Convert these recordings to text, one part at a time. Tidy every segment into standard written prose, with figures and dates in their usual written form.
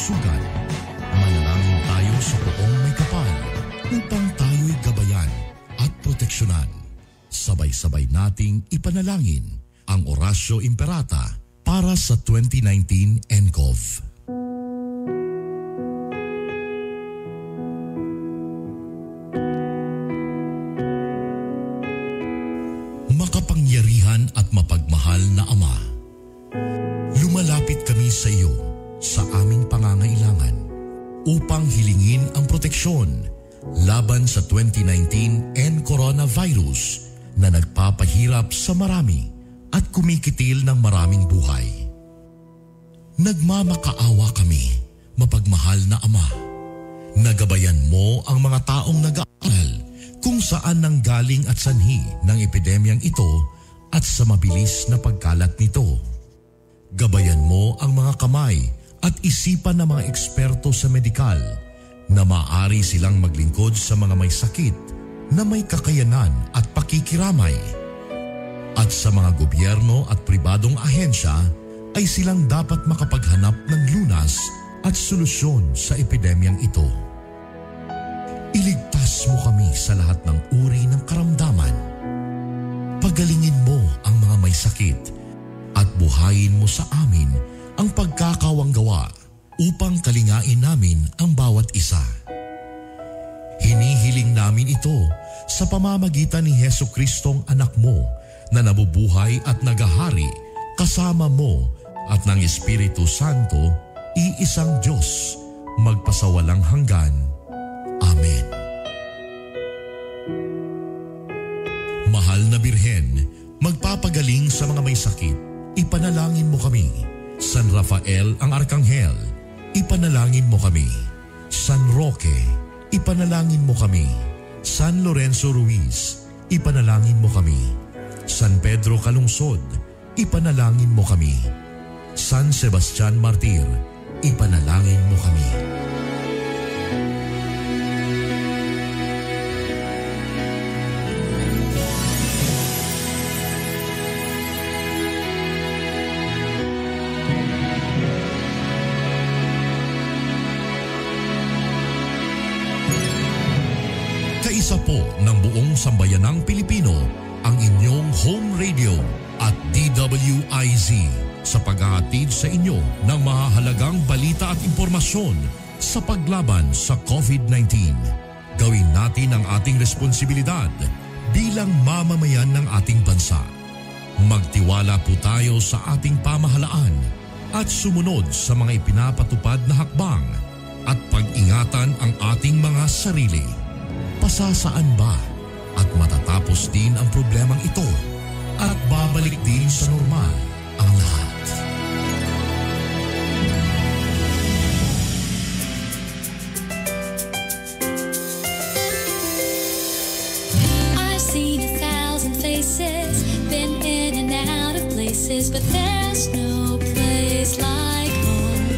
kalusugan. Manalangin tayo sa Poong Maykapal upang tayo'y gabayan at proteksyonan. Sabay-sabay nating ipanalangin ang Oratio Imperata para sa 2019 NCOV. Makapangyarihan at mapagmahal na Ama, lumalapit kami sa iyo sa aming pangangailangan upang hilingin ang proteksyon laban sa 2019 N-Coronavirus na nagpapahirap sa marami at kumikitil ng maraming buhay. Nagmamakaawa kami, mapagmahal na Ama. Nagabayan mo ang mga taong nag-aaral kung saan nanggaling at sanhi ng epidemyang ito at sa mabilis na pagkalat nito. Gabayan mo ang mga kamay at isipan ng mga eksperto sa medikal na maaari silang maglingkod sa mga may sakit na may kakayanan at pakikiramay. At sa mga gobyerno at pribadong ahensya ay silang dapat makapaghanap ng lunas at solusyon sa epidemyang ito. Iligtas mo kami sa lahat ng uri ng karamdaman. Pagalingin mo ang mga may sakit at buhayin mo sa amin ang pagkakawanggawa upang kalingain namin ang bawat isa. Hinihiling namin ito sa pamamagitan ni Heso Kristong anak mo na nabubuhay at nagahari kasama mo at ng Espiritu Santo, iisang Diyos, magpasawalang hanggan. Amen. Mahal na Birhen, magpapagaling sa mga may sakit, ipanalangin mo kami. San Rafael ang Arkanghel, ipanalangin mo kami. San Roque, ipanalangin mo kami. San Lorenzo Ruiz, ipanalangin mo kami. San Pedro Calungsod, ipanalangin mo kami. San Sebastian Martir, ipanalangin mo kami. Kaisa po ng buong sambayanang Pilipino ang inyong home radio at DWIZ sa paghahatid sa inyo ng mahahalagang balita at impormasyon sa paglaban sa COVID-19. Gawin natin ang ating responsibilidad bilang mamamayan ng ating bansa. Magtiwala po tayo sa ating pamahalaan at sumunod sa mga ipinapatupad na hakbang at pag-ingatan ang ating mga sarili. Pasasaan ba at matatapos din ang problemang ito at babalik din sa normal ang lahat. I've seen 1,000 faces, been in and out of places, but there's no place like home.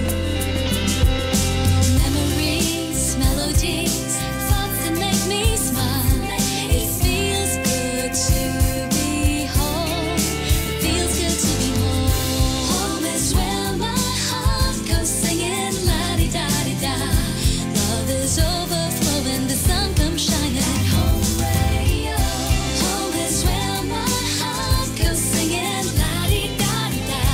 Memories, melodies, thoughts that make me smile. It feels good to be home. It feels good to be home. Home is where my heart goes singing la-di-da-di-da. Love is overflowing, the sun comes shining. At Home Radio. Home is where my heart goes singing la-di-da-di-da.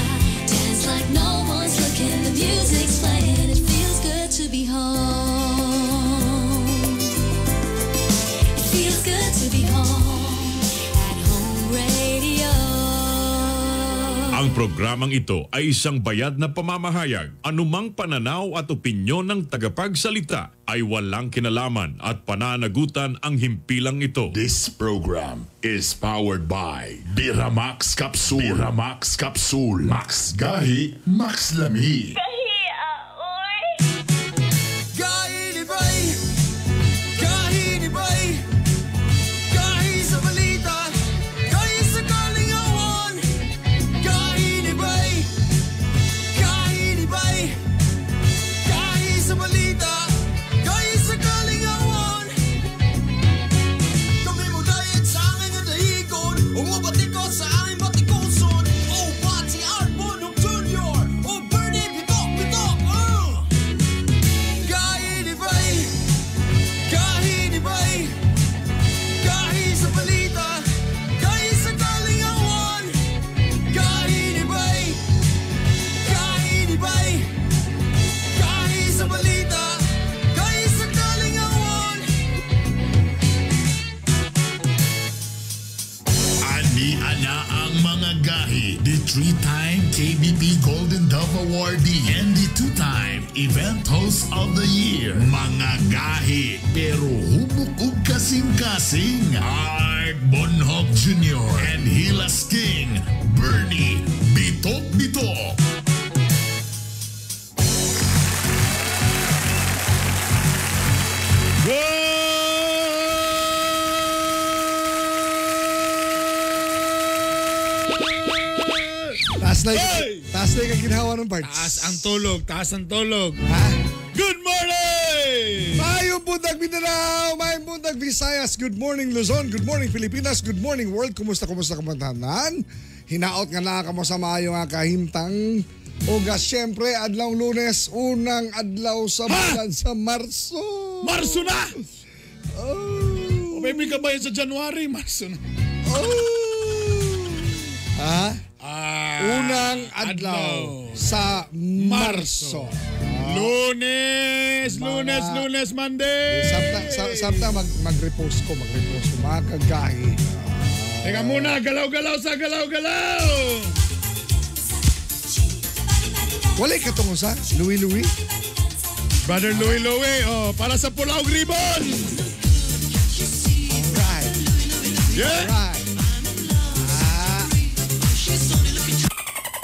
Dance like no one's looking, the music's playing. It feels good to be home. It feels good to be home at Home Radio. Ang programang ito ay isang bayad na pamamahayag. Anumang pananaw at opinyon ng tagapagsalita ay walang kinalaman at pananagutan ang himpilang ito. This program is powered by Biramax Capsule. Biramax Capsule. Max Gahi, Max Lami. Gahi ni Bay, Gahi ni Bay, Gahi sa balita, Gahi sa kalingawan. Gahi ni Bay, Gahi ni Bay, Gahi sa balita, Gahi sa kalingawan. Kami mo dayag sa aming dahigon, umubatikot sa aming batikuson. O Pati Art Bonok Jr., o Bernie Bitok. Ni ana ang mga gahi, the three-time KBP Golden Dove Awardee and the two-time Event Host of the Year. Mga gahi, pero hubok ug kasing-kasing. Art Bonhoc Jr. and Hilas King, Bernie Bitok Bitok. Taas na taas na yung ginhawa ng parts. Taas ang tulog, taas ang tulog. Ha? Good morning! Maayong buntag Mindanao, maayong buntag Visayas, good morning Luzon, good morning Pilipinas, good morning world. Kumusta, kumusta kamantanan? Hinaot nga naa kamo sa maayo nga kahimtang. Uga siyempre, adlaw Lunes, unang adlaw sa bulan sa Marso. Marso na! Oh. O baby ka ba yun sa January? Marso na. Oh. Ha? Ah, Unang adlaw sa Marso. Lunes, Lunes, Lunes, Monday! Samta mag-repost ko, mag-repost ko. Mga kagahi. Teka muna, galaw-galaw sa galaw-galaw! Wala ka tungo sa Louie Louie? Brother Louie Louie, oh, para sa Pulaog Ribbon! Alright. Yeah! Alright. Ah.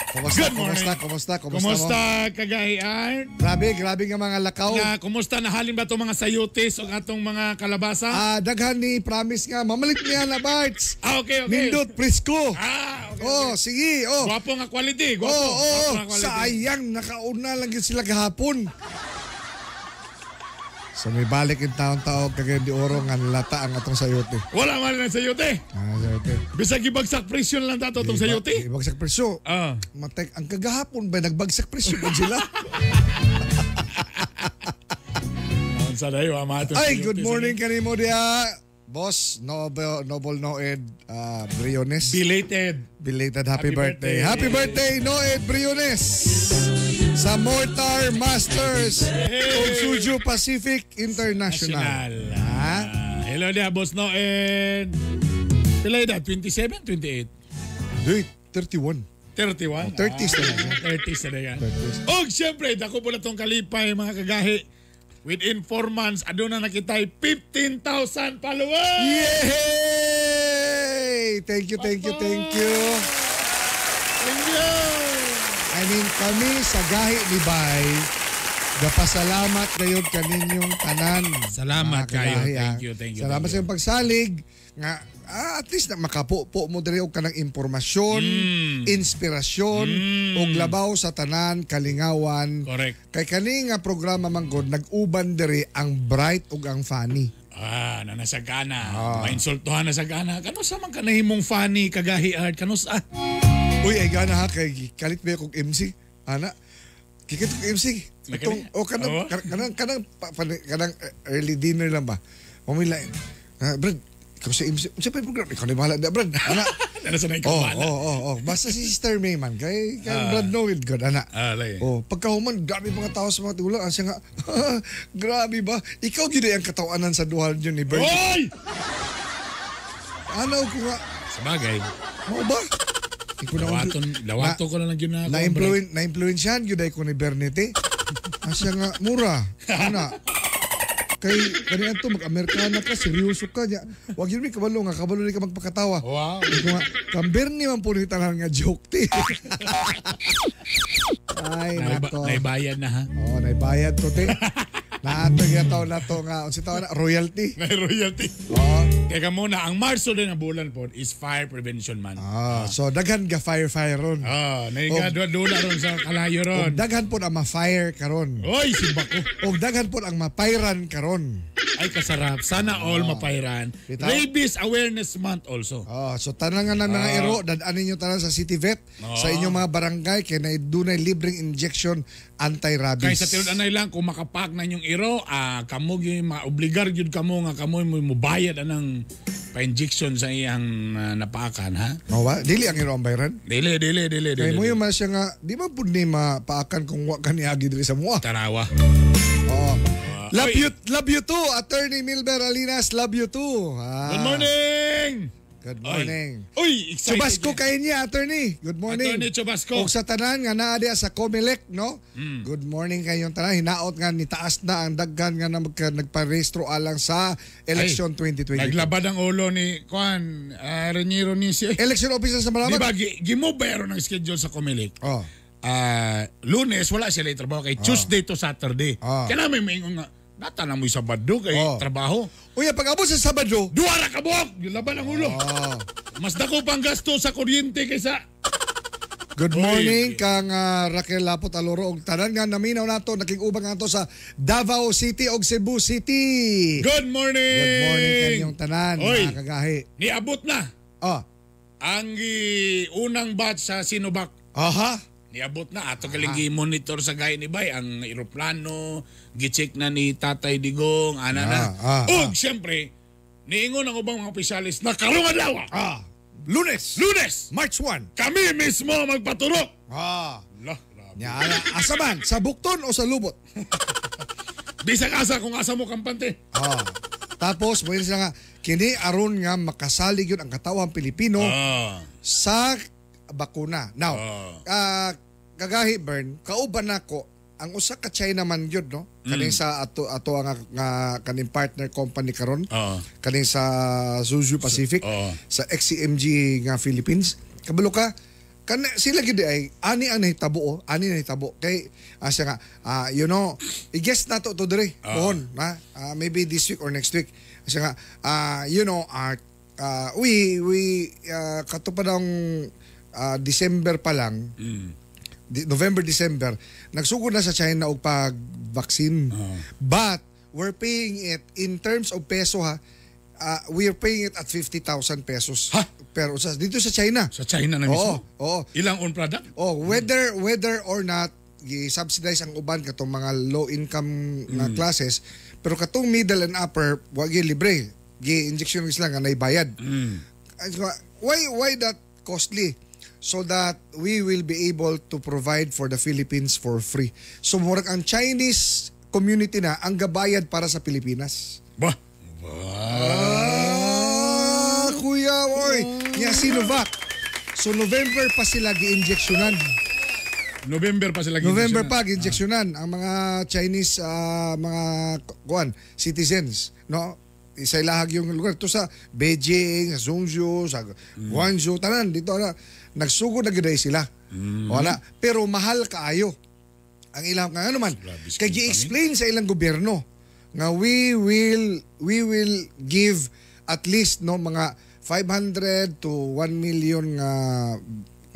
Kumusta, Good morning. kumusta, kumusta, kumusta, mo? Kumusta, kagahi Art? Grabe, grabe nga mga lakaw. Na, kumusta na halin ba itong mga sayutis o atong mga kalabasa? Ah, daghan ni promise nga, mamalit niya na Barts. Ah, okay, okay. Nindot, presko. Ah, okay. Oh, sige, oh. Gwapo nga quality, gwapo. Oh, oh, Gwapo nga quality. sayang, nakauna lang yun sila kahapon. So may balik yung taon-tao kagaya di oro nga nalata ang atong sayote. Wala man lang sayote. Ah, sayote. Bisag ibagsak presyo lang tato itong sayote. Ibagsak presyo. Ah. Matek, ang kagahapon ba, nagbagsak presyo ba sila? Sa dayo, ama atong Ay, sayote good sa morning kanimo diya. Boss, Noble, Noble Noed Briones. Belated. Belated happy, Happy birthday. birthday. Happy birthday, Noed Briones! Sa Mortar Masters Hey! Suju Pacific International. National. Ha? Ah, hello dia, Boss Noed. Pila edad? 27, 28? Dude, 31. 31? Oh, 30s na lang. 30s na yan. 30s. Og siyempre, dako po na itong kalipay mga kagahi. Within 4 months, aduna na kita'y 15,000 followers! Yay! Thank you, thank you, thank you. Thank you! I mean, kami sa Gahi ni Bay, gapasalamat gayon kaninyong tanan. Salamat Mga kayo. kagahi, ah. Thank you, thank you, Salamat thank sa inyong pagsalig. Nga, at least na makapupo mo diri og kanang impormasyon, inspirasyon, ug labaw sa tanan, kalingawan. Correct. Kay kani nga programa man gud nag-uban diri ang bright ug ang funny. Ah, na nasa gana. Mainsultuhan na sa gana. Kano sa man kanahimong funny kagahi art? Kano sa? Uy, ay gana ha kay kalit ba kog MC? Ana. Kikit kog MC. Itong o kanang Oo. kanang kanang kanang early dinner lang ba. Mamila. Ah, Brad, ikaw sa MC. Unsa pa yung program? Ikaw na bahala na, Brad. Ana. Nana sa Oh, ikaw oh. Basta si Sister May man kay kay Brad Noel god ana. Ah, lay. Oh, pagkahuman grabe mga tao sa mga tigulang. Ang siya nga, grabe ba? Ikaw gyud ay ang katawanan sa duha niyo ni Bernie. Oy! Ano ko nga, Sabagay. mao ba? Ikaw na Lawaton, lawato ko na lang yun na. Na-influen na-influensyahan gyud ay ko ni Bernite. Asya nga mura. Ana. Kay kani adto mag-Amerikana ka, seryoso ka niya. Wag yun mi kabalo nga kabalo ni ka magpakatawa. Wow. Iko nga, kang Bernie man po ni tanan nga joke ti. Ay, nako. Naibayan na ha. Oh, naibayad ko ti. Naato gyud taon na to nga unsa taon na royalty. May royalty. Oh. Teka muna, ang Marso din ang bulan po is Fire Prevention Month. Ah, so daghan ga fire fire ron. Ah, naiga dua ron sa kalayo ron. Og daghan po ang ma-fire karon. Oy, simba ko. Og daghan po ang mapayran karon. Ay, kasarap. Sana all mapairan. Bitaw. Rabies Awareness Month also. Oh, so tanan nga ng mga iro, dadaan ninyo tanan sa City Vet, sa inyong mga barangay kay na dunay libreng injection anti-rabies. Kay sa tinud anay lang kung makapak na inyong iro, kamo gyud maobligar gyud kamo nga kamo mo mubayad anang pa-injection sa iyang napakan ha. Oh, wa? Dili ang iro ang bayran. Dili dili dili Kay dili. mo yung man siya nga, di ba pud ni mapaakan kung wa ka niagi diri sa mua. Tarawa. Oh. Love you too, Attorney Milber Alinas, love you too. Ah, Good morning. Good morning. Oy, excited. Chubasco kay niya, attorney. Good morning. Attorney Chubasco. Og sa tanan nga naa diha sa Comelec, no? Good morning kayong tanan. Hinaot nga nitaas na ang daghan nga na nagparehistro alang sa election 2022. Naglabad ang ulo ni Juan Reniero Nisi. Election officer sa Di Malabag. ba, gimove ba yun ang schedule sa Comelec? Oh. Lunes, wala sila trabaho. Kay Tuesday to Saturday. Kaya namin maingon nga, nata na mo'y Sabado kay trabaho. Uy, pag abot sa Sabado, Duha ra ka buok! Laban ang ulo. Mas dako pang gasto sa kuryente kaysa. Good morning kang Raquel Lapot Aloro og tanan nga naminaw nato nakig-uban nato sa Davao City og Cebu City. Good morning! Good morning kanyong tanan, Oy. mga kagahi. Niabot na ang unang batch sa Sinovac. Aha. Niabot na ato galing gi-monitor sa gay ni Bay ang eroplano, gi-check na ni Tatay Digong, ana na. Ug siyempre, niingon ang ubang mga opisyalis na karong adlaw. Lunes. Lunes, March 1. Kami mismo magpaturok. Lah, grabe. Nya, asa man? Sa bukton o sa lubot? Bisag asa kung asa mo kampante. Tapos, mo sila nga, kini aron nga makasalig yun ang katawang Pilipino sa bakuna. Now, kagahi Bern, kauban nako ang usa ka China man gyud, no? Kaning sa ato ato nga, nga kaning partner company karon, kaning sa Suzu Pacific, sa XCMG nga Philippines. Kabalo ka kan sila gyud ay ani ang nahitabo, oh, ani nahitabo kay siya nga you know, i-guess nato to dire pohon na maybe this week or next week. Siya nga you know, we kato pa dong December pa lang, November, December, nagsugod na sa China og pag-vaccine. But we're paying it in terms of peso, ha. We are paying it at 50,000 pesos. Ha? Pero dito sa China. Sa China na mismo? Oo. Ilang own product? Oh, whether or not gi-subsidize ang uban katong mga low income na classes, pero katong middle and upper wa gi libre. Gi-injection sila nga naibayad. Why that costly? So that we will be able to provide for the Philippines for free. So murag ang Chinese community na ang gabayad para sa Pilipinas. Bah. Kuya, oy. Nya Sinovac. So November pa sila gi-injectionan. November pa sila gi-injectionan. November pa gi-injectionan ang mga Chinese mga kuan citizens, no? Isa ilahag yung lugar to sa Beijing, sa Zhengzhou, sa Guangzhou, tanan dito na nagsugod na gyud sila. Wala, pero mahal kaayo ang ilang nga ano man. Kay gi-explain sa ilang gobyerno nga we will give at least, no, mga 500 to 1 million nga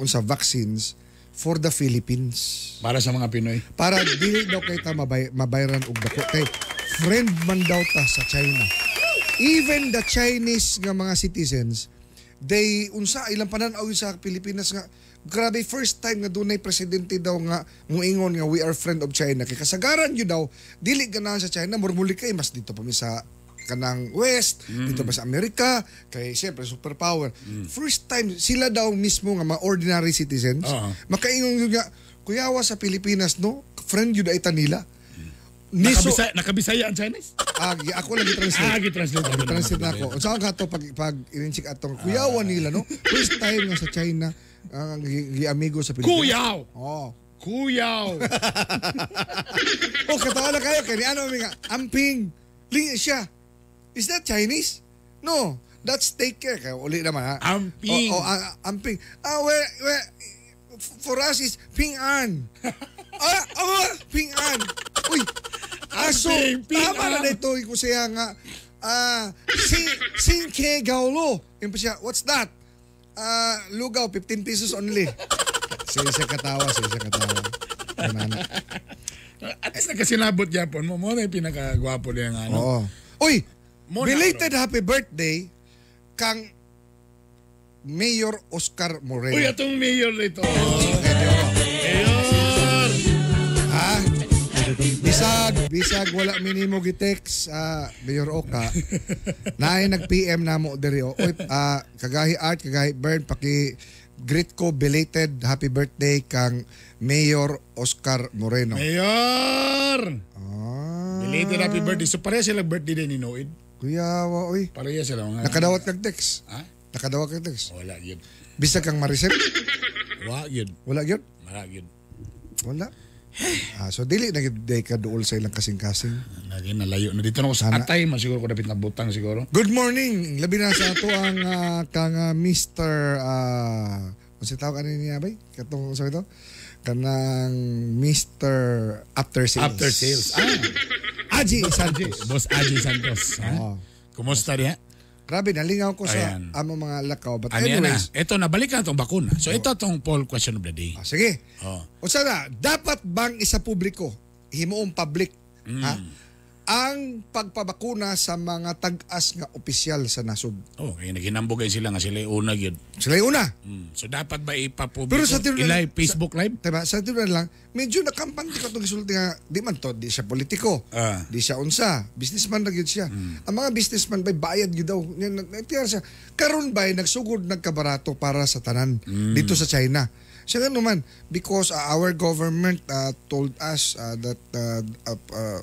unsa vaccines for the Philippines. Para sa mga Pinoy. Para dili daw kay ta mabayran og dako kay friend man daw ta sa China. Even the Chinese nga mga citizens, they unsa ilang panan-aw sa Pilipinas nga grabe, first time nga dunay presidente daw nga muingon nga we are friend of China kay kasagaran yun daw dili ganahan sa China, murmuli kay mas dito pa mi sa kanang West, dito pa sa Amerika kay siyempre superpower. First time sila daw mismo nga mga ordinary citizens makaingon yun nga kuyawa sa Pilipinas, no, friend yun ay tanila. Nakabisaya ang Chinese? Ako lang gi-translate. Gi-translate. Gi-translate na ako. Unsa ang kato pag in-check atong kuyawa nila, no? First time nga sa China ang gi-amigo sa Pilipinas. Kuyaw. Oh. Kuyaw. Oh, katawa na kayo kay ano mi nga amping. Ling siya. Is that Chinese? No. That's take care. Kaya uli naman ha. Amping. Oh, amping. Well, for us is ping an. Ping an. Uy. Aso, tama na dito. Iko siya nga, singke gaulo. Yung pa siya, what's that? Lugaw, 15 pesos only. Siya katawa. At least nagkasinabot yapon mo. Mo na yung pinakagwapo niya nga. Oo. Uy, belated happy birthday kang Mayor Oscar Moreno. Uy, atong mayor nito. Mayor! Ha? Bisag wala minimo gi-text Mayor Oka. Naay nag-PM namo diri. Uy, kagahi Art, kagahi Bern, paki greet ko belated happy birthday kang Mayor Oscar Moreno. Mayor! Belated happy birthday. So pareha sila birthday din ni Noid. Kuya, oy. Pareha sila mga. Nakadawat kag text. Ha? Nakadawat kag text. Wala gyud. Bisag kang ma-receive? Wa gyud. Wala gyud? Wala gyud. Wala. So dili na gyud day ka duol sa ilang kasing-kasing. Lagi nalayo na dito na ako sa Ana. atay man siguro ko dapit na butang siguro. Good morning. Labi na sa ato ang kang Mr. Unsa tawag ani niya bay? Katong sa ito? Kanang Mr. After Sales. After sales. Aji Santos. Boss Aji Santos. Ha? Oo. Kumusta diha? Grabe, nalingaw ko sa Ayan. among mga lakaw. But Ano yan na? anyways, Ito, nabalik na itong bakuna. So ito itong poll question of the day. sige. Oh. Unsa na, dapat bang isa publiko, himuong public, ha? Ang pagpabakuna sa mga tag-as nga opisyal sa nasod. Oh, kaya naghinambog ay sila nga sila yung una gyud. Sila yung una. So dapat ba ipapubliko? Pero sa tinuod- I-live, Facebook live? Diba? Sa tinuod lang, medyo nakampante ko itong gisulti nga, di man to, di siya politiko, di siya unsa, businessman na gyud siya. Ang mga businessman bay bayad gyud daw. Nagtiyar siya. Karon bay nagsugod nagkabarato para sa tanan dito sa China. Siya nga naman, because our government told us that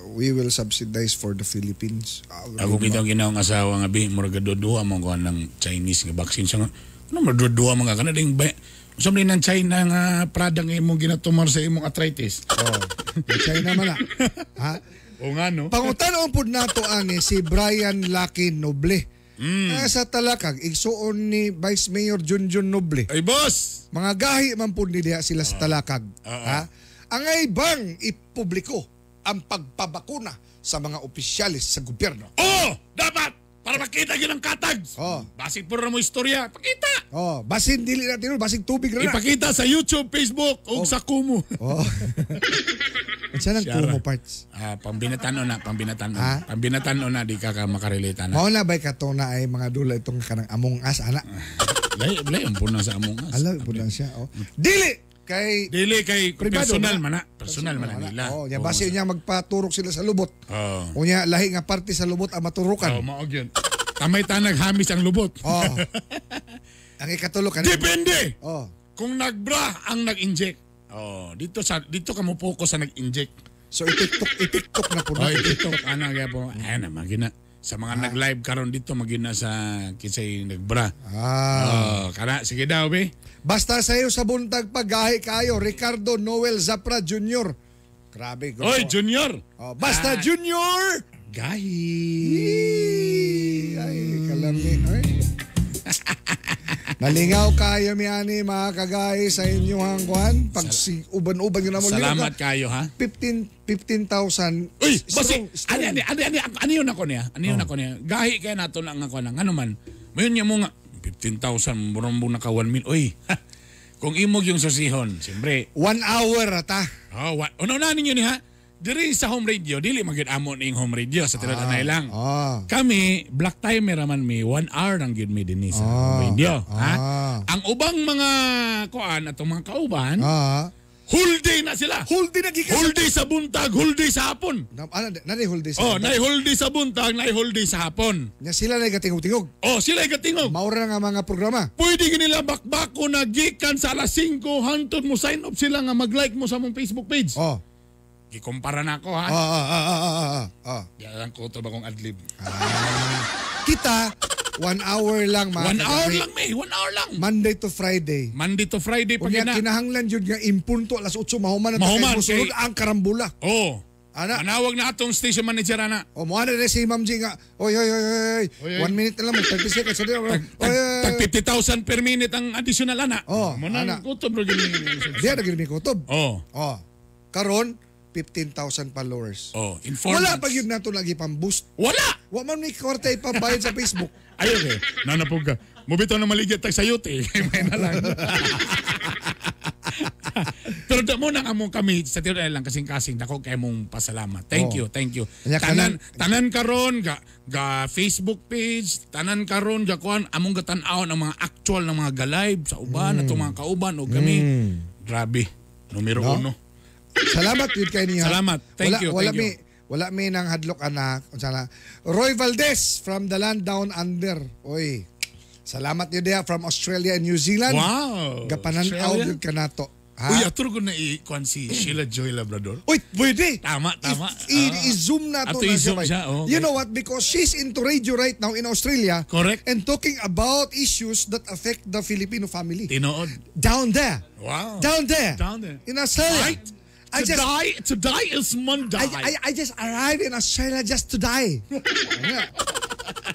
we will subsidize for the Philippines. Ako kita ang ginawa ng asawa nga bi, murag duha mo ko ng Chinese nga vaccine siya nga. Ano mo duha mga kana ding ba? Unsa man ng China nga Prada nga imong ginatumor sa imong arthritis. Oh, China man na. Ha? O nga no. Pangutanon pud nato ani si Brian Lucky Noble. Sa Talakag, igsuon ni Vice Mayor Junjun Noble. Ay boss. Mga gahi man pud ni diha sila sa Talakag. Ha? Angay bang ipubliko ang pagpabakuna sa mga opisyalis sa gobyerno? Oh, dapat para makita gyud ang katag. Oh. Basig puro mo istorya, pakita. Oh, basin dili na tinuod, basig tubig ra na. Ipakita sa YouTube, Facebook ug sa Kumu. Oh. Unsa nang Siyara. Kumu parts? Pambinatan na, pambinatan Ha? na. Pambinatan na di ka makarelate na. Mao na bay kato na ay mga dula itong kanang Among Us ana. Lay, lay ang puna sa Among Us. Ala pud na siya. Oh. Dili kay Dili kay Privado, personal na. man na. Personal man na nila. Oh, nya base niya magpaturok sila sa lubot. Oo. Unya lahi nga parte sa lubot ang maturukan. Oh, mao gyud. Tamay tanag hamis ang lubot. Oh. Ang ikatulo kanin. Depende. Oh. Kung nagbra ang nag-inject. Oh, dito sa dito ka mo focus sa nag-inject. So i-TikTok na po Oh, na. TikTok ana gyapon. Ay na magina. Sa mga nag-live karon dito magina sa kinsay nagbra. Oh, kana sige daw be. Basta sa iyo sa buntag paggahi kayo, Ricardo Noel Zapra Jr. Grabe. Good Oy, po. Junior. Oh, basta Junior. Gahi. Ay, kalami. Ay. Nalingaw kayo mi ani mga kagahi sa inyong kuan pag si uban-uban yun na mo. Salamat kayo ha. 15,000. Uy, Strong, basi, strong. ani ani ani ani ani yun ako niya. Ani yun ako niya. Gahi kay nato na ang ako na. Ngano man. Mayon niya mo nga 15,000 murong mo naka 1 mil. Uy. Kung imog yung susihon, siyempre. 1 hour ata. Oh, wa, una na ninyo ni ha. Diri sa home radio, dili magyud amo ning home radio sa tinuod anay lang. Kami black timer raman mi 1 hour ang gyud mi dinhi sa home radio, ha. Ang ubang mga kuan atong mga kauban, whole day na sila. Whole day na gikan. Whole day sa buntag, whole day sa hapon. Ano, na whole day sa Oh, buntag? nay whole day sa buntag, nay whole day sa hapon. Nya sila na gatingog-tingog. Oh, sila ay gatingog. Maura nga mga programa. Pwede nila bakbako na gikan sa alas 5 hantod mo sign up sila nga mag-like mo sa mong Facebook page. Oh. Gikumpara na ako ha. Yan ko to bagong adlib. Kita 1 hour lang mga 1 hour kagahi. lang may, 1 hour lang. Monday to Friday. Monday to Friday pag Unya ina. kinahanglan jud nga impunto alas 8 mahuman na Mahuman, kay mosulod kay- ang karambula. Oh. Ana. Manawag na atong station manager ana. O mo ana si Ma'am G nga. Oy oy oy oy. Oy, oy. 1 minute na lang, 30 seconds. Oy, oy, oy, Tag 50,000 per minute ang additional ana. Oh, Mo na ana. kutob ro gini. Diya na gini kutob. Oh. Oh. Karon 15,000 followers. Oh, informants. Wala pa gyud nato lagi pang boost. Wala. Wa man may kwarta ipambayad sa Facebook. Ayo kay. Nanapog ka. Mubitaw na maligya tag sayote. May na lang. Pero da mo nang among kami sa tinuod lang kasing-kasing dako kay mong pasalamat. Thank Oh. you, thank you. Anya, Tanan tanan karon ga ga Facebook page, tanan karon ga kuan among gatan-awon ang mga actual ng mga ga-live sa uban atong mga kauban og kami. Grabe. Numero No? uno. Salamat yun kay niya. Salamat. Thank wala, you, Wala thank mi, you. wala mi nang hadlok anak. Unsa na? Roy Valdez from the land down under. Oy. Salamat yun diha from Australia and New Zealand. Wow. Gapanan-aw Australia? yun kanato. Ha? Uy, atro ko na i-kuan si Sheila Joy Labrador. Uy, pwede. Tama, tama. I-zoom na to Ato na i-zoom bay. siya, oh, okay. You know what? Because she's into radio right now in Australia. Correct. And talking about issues that affect the Filipino family. Tinood. Down there. Wow. Down there. Down there. In Australia. Right? I To just, die, to die is Monday. I just arrived in Australia just to die.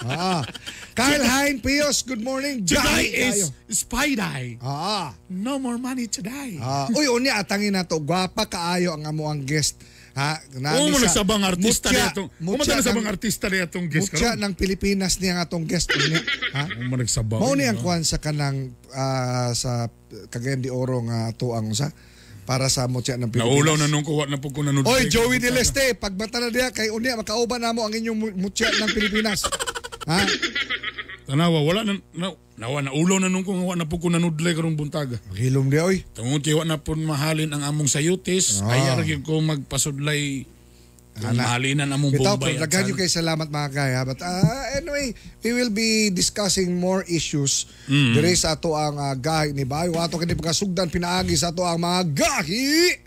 Ah. Kyle Hein Pios, good morning. To die Gahi is spy die. kayo. Ah. No more money to die. Ah, uy, unya atangin na to. Gwapa kaayo ang amo ang guest. Ha? Oo, mo nagsabang artista mutya, niya itong. Mutya, mutya nagsabang artista niya itong guest Mutya karon. ng Pilipinas niya nga atong guest unya. Ha? Oo, mo nagsabang. Mao ni ang kuan sa kanang sa Cagayan de Oro nga tuang sa para sa mutya ng Pilipinas. Naulaw na nung kuwa na po ko nanood. Oy, Joey Del Este, pagbata na diya kay unya makauban namo ang inyong mutya ng Pilipinas. Ha? Tanawa, wala na, na nawa naulaw na nung kung wa na po ko nanudlay karong buntaga. Maghilom diya oy. Tungod kay wa na po mahalin ang among sayutis, ayar gyud ko magpasudlay kung Ana. mahalinan among Bitaw, Bombay. pero at daghan san- yun kay salamat mga kaya. But anyway, we will be discussing more issues diri sa ato ang gahi ni Bayo. Ato kini pagkasugdan pinaagi sa ato ang mga gahi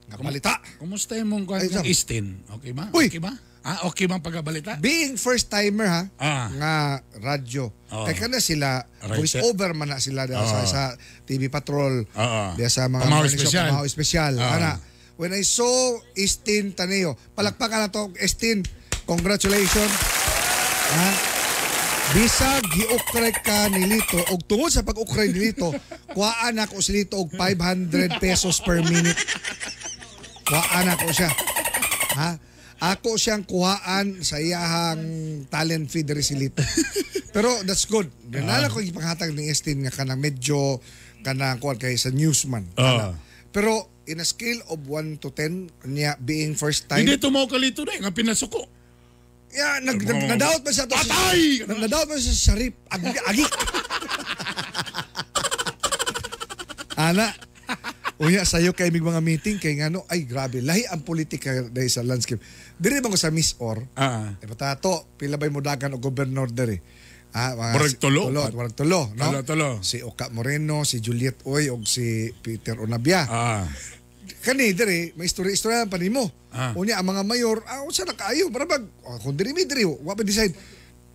nga balita. Kumusta imong kuan Ay, kang sir. Istin? Okay ba? Uy! Okay ba? Ah, okay ba ang pagabalita? Being first timer ha, Ah. nga radyo. Oo. Kay kana sila Right, voice sir. over man na sila diha sa TV Patrol, Oo. diha sa mga Pamahaw morning show, espesyal. Pamahaw espesyal. Oo. Ana, when I saw Istin Taneo, palakpakan na to, Istin. Congratulations. Ha? Bisag giukray ka ni Lito og tungod sa pag-ukray ni Lito, kuhaan ako si Lito og 500 pesos per minute. Kuhaan ako siya. Ha? Ako siyang kuhaan sa iyahang talent fee diri si Lito. Pero that's good. Nala ko ipanghatag ni Estin nga kanang medyo kanang kuan kay sa newsman. Ah. Pero in a scale of 1 to 10 niya being first time. Hindi tumaw ka lito na eh, nga pinasuko. Yeah, nag nadaot man siya to. Patay! Nadaot man siya sa Sharif. Agi. Agi. Ana. Unya sayo kay mig mga meeting kay ngano ay grabe lahi ang politika dahil sa landscape. Diri ba ko sa Miss Or? Ah. Eh patato, pila bay modagan og gobernador diri? Ah, mga Murag tulo. Tulo, murag tulo, no? Tulo, tulo. Si Oka Moreno, si Juliet Oy og si Peter Onabia. Ah. Kani diri may istorya-istorya pa nimo. Ah. Unya ang mga mayor, unsa na kaayo para bag oh, kung diri mi diri wa pa decide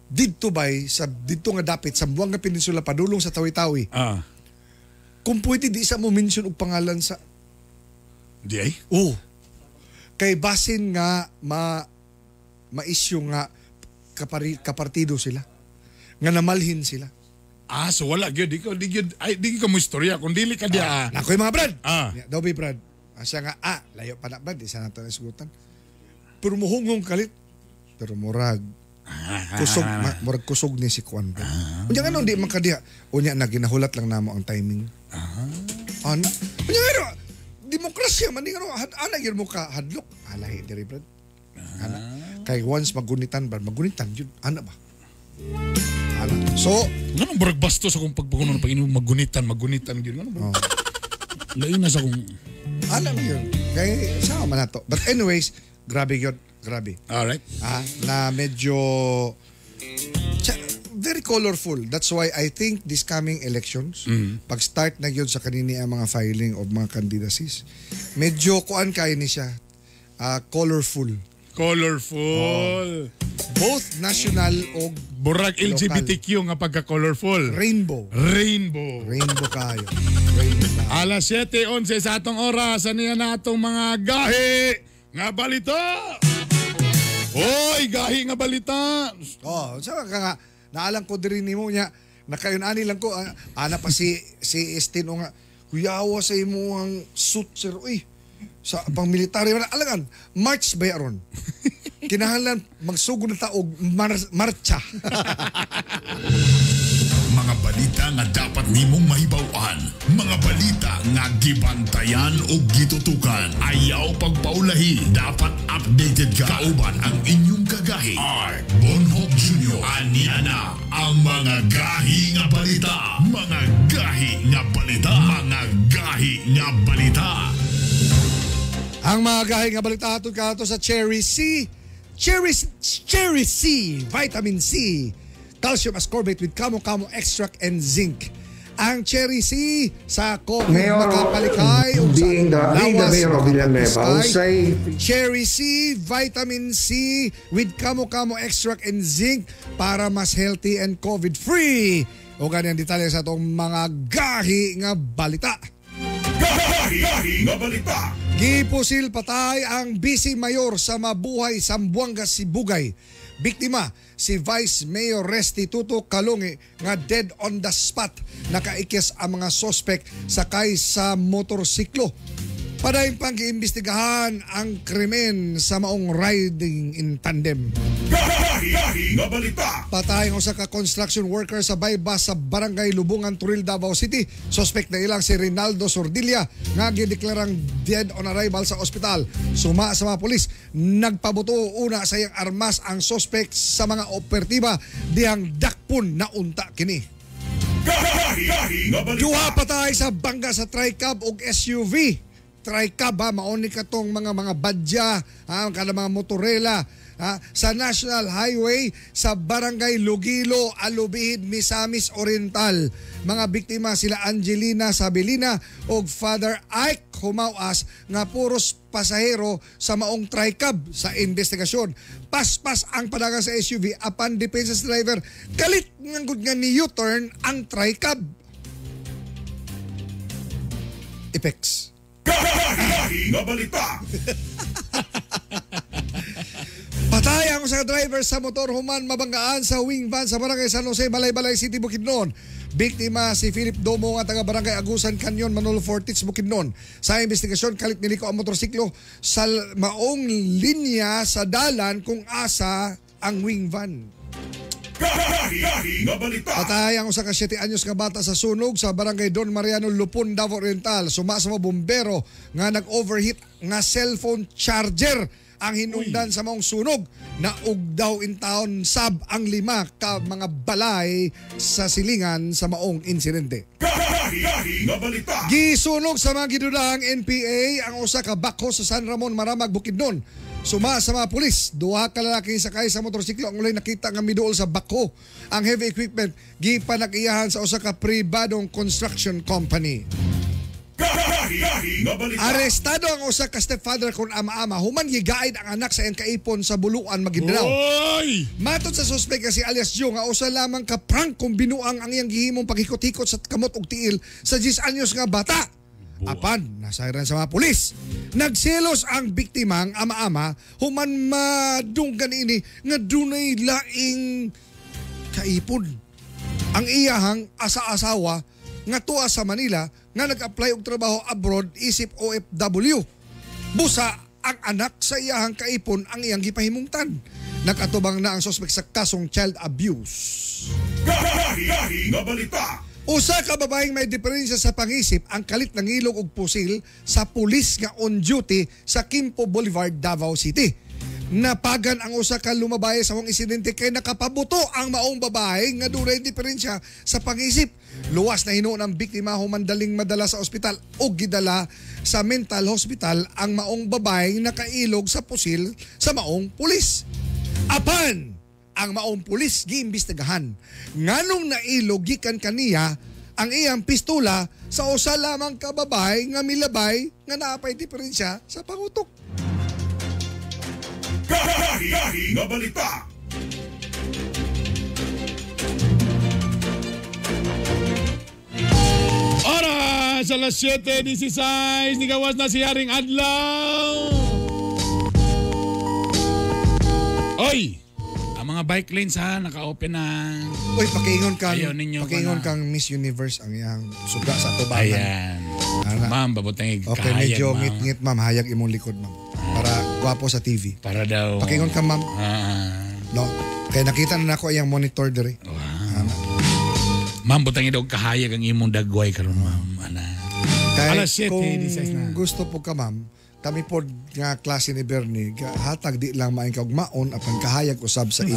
didto bay sa didto nga dapit sa Buanga Peninsula padulong sa Tawi-Tawi. Ah. Kung pwede di sa mo mention og pangalan sa Di ay? Oh. Kay basin nga ma ma-issue nga kapartido sila. Nga namalhin sila. Ah, so wala gyud di ko di gyud ay di gyud ka mo istorya kung dili ka diya. Nakoy mga Brad. Ah. Ya, daw be Brad. Siya nga layo pa na Brad, di sa nato nasigutan. Pero muhungong kalit. Pero murag kusog murag kusog ni si Juan. Unya ngano di man kadiha. Unya na ginahulat lang namo ang timing. Ah. Ana. Unya ngano demokrasya man di ngano ana gyud mo ka hadlok. Alay diri Brad. Ana. Kay once magunitan Brad, magunitan yun. Ana ba? Ana. So, Nganong murag bastos akong pagpakuno ng pag-inom magunitan, magunitan gyud ngano. Oh. Lain na sa akong alam yun. Kay sama man nato. But anyways, grabe yun. Grabe. All right. Ah, na medyo very colorful. That's why I think this coming elections, pag-start na yun sa kanini ang mga filing of mga candidacies, medyo kuan kayo ni siya, colorful. Colorful. Both national o Burag LGBTQ nga pagka-colorful. rainbow. Rainbow. Rainbow kayo. Rainbow kayo. Alas 7:11 sa atong oras, ano yan na atong mga gahi nga balita. Hoy, gahi nga balita. Oh, sa ka nga naalang ko diri nimo nya nakayon ani lang ko ana pa si si Estin o nga kuyawa sa imo ang suit sir uy sa pang military man alangan march ba aron kinahanglan magsugod na ta og marcha. Mga balita nga dapat nimong mahibaw-an, mga balita nga gibantayan o gitutukan. Ayaw pagpaulahi, dapat updated ka. Kauban ang inyong kagahi. Art Bonhoc Jr. Aniya na ang mga gahi nga balita. Mga gahi nga balita. Mga gahi nga balita. Ang mga gahi nga balita ato kato sa Cherry C. Cherry, Cherry C, Vitamin C, Calcium Ascorbate with Kamo Kamo Extract and Zinc. Ang Cherry C sa COVID Mayor, makapalikay ug sa being the lawas mayor of Villanueva, makapiskay. usay Cherry C, vitamin C with kamo-kamo extract and zinc para mas healthy and COVID-free. O ganyan detalye sa atong mga gahi nga balita. Gahi nga balita. Gipusil patay ang busy mayor sa Mabuhay, Zamboanga, Sibugay. Biktima si Vice Mayor Restituto Kalungi nga dead on the spot. Nakaikis ang mga sospek sakay sa motorsiklo. Padayon pang giimbestigahan ang krimen sa maong riding in tandem. Gahi nga balita. Patay ang usa ka construction worker sa bypass sa Barangay Lubungan, Turil, Davao City. Suspect na ilang si Rinaldo Sordilla nga gideklarang dead on arrival sa ospital. Suma sa mga pulis, nagpabuto una sa iyang armas ang suspect sa mga operatiba dihang dakpon na unta kini. Gahi nga balita. Duha patay sa bangga sa tricab og SUV. Tricab ha, mauni ka tong mga badya, ha, kada mga motorela, ha, sa National Highway sa Barangay Lugilo, Alubihid, Misamis Oriental. Mga biktima sila Angelina Sabilina og Father Ike Humawas nga puros pasahero sa maong tricab sa investigasyon. Paspas ang padagan sa SUV apan depensa sa driver kalit nga gud nga ni U-turn ang tricab. Ipex. Gahi nga balita. Patay ang usa ka driver sa motor human mabanggaan sa wing van sa Barangay San Jose, Malaybalay City, Bukidnon. Biktima si Philip Domo nga taga Barangay Agusan Canyon, Manolo Fortich, Bukidnon. Sa investigasyon, kalit niliko ang motorsiklo sa maong linya sa dalan kung asa ang wing van. Gahi nga balita. Patay ang usa ka 7 anyos nga bata sa sunog sa Barangay Don Mariano, Lupon, Davao Oriental. Suma sa mga bumbero nga nag-overheat nga cellphone charger ang hinungdan sa maong sunog. Naugdaw in town sab ang 5 ka mga balay sa silingan sa maong insidente. Gahi nga balita. Gisunog sa mga gidudahang NPA ang usa ka bako sa San Ramon, Maramag, Bukidnon. Suma sa mga pulis, duha ka lalaki sakay sa motorsiklo ang ulay nakita nga miduol sa bako. Ang heavy equipment gipanag-iyahan sa usa ka pribadong construction company. Gahi nga balita. Arestado ang usa ka stepfather kon ama-ama human gigaid ang anak sa iyang kaipon sa Buluan, Maguindanao. Oy! Matod sa suspect nga si alias Joe nga usa lamang ka prank kung binuang ang iyang gihimong paghikot-hikot sa kamot og tiil sa 10 anyos nga bata. Apan, nasayran sa mga pulis. Nagselos ang biktimang ama-ama human madunggan ini nga dunay laing kaipon. Ang iyahang asa-asawa nga tuwa sa Manila nga nag-apply og trabaho abroad isip OFW. Busa ang anak sa iyahang kaipon ang iyang gipahimungtan. Nag-atubang na ang suspect sa kasong child abuse. Gahi nga balita. Usa ka babaeng may diferensya sa pangisip ang kalit ng ilog og pusil sa pulis nga on duty sa Quimpo Boulevard, Davao City. Napagan ang usa ka lumabaye sa maong insidente kay nakapabuto ang maong babae nga dunay diferensya sa pangisip. Luwas na hinuon ang biktima humandaling madala sa ospital o gidala sa mental hospital ang maong babaeng nakailog sa pusil sa maong pulis. Apan ang maong pulis giimbestigahan nganong nailog gikan kaniya ang iyang pistola sa usa lamang ka babae nga milabay nga naapay diferensya sa pangutok. Gahi nga balita. Oras alas 7:16, nigawas na si Haring Adlaw. Oy! Ang mga bike lanes ha, naka-open na. Uy, pakiingon kang, Ayaw ninyo pakiingon ba na- kang Miss Universe ang iyang suga sa tubangan. Ayan. Ana. Ma'am, babutang Okay, kahayag, medyo ma'am. ngit-ngit ma'am, hayag imong likod ma'am. Para gwapo sa TV. Para daw. Pakiingon ka ma'am. Ah. No. Kaya nakita na nako iyang monitor diri. Wow. Ma'am, butang daw kahayag ang imong dagway karon ma'am. Ana. Kaya Alas 7, kung 16 na. gusto po ka ma'am, kami po nga klase ni Bernie, hatag di lang maing kaugmaon apan kahayag usab sa inyo.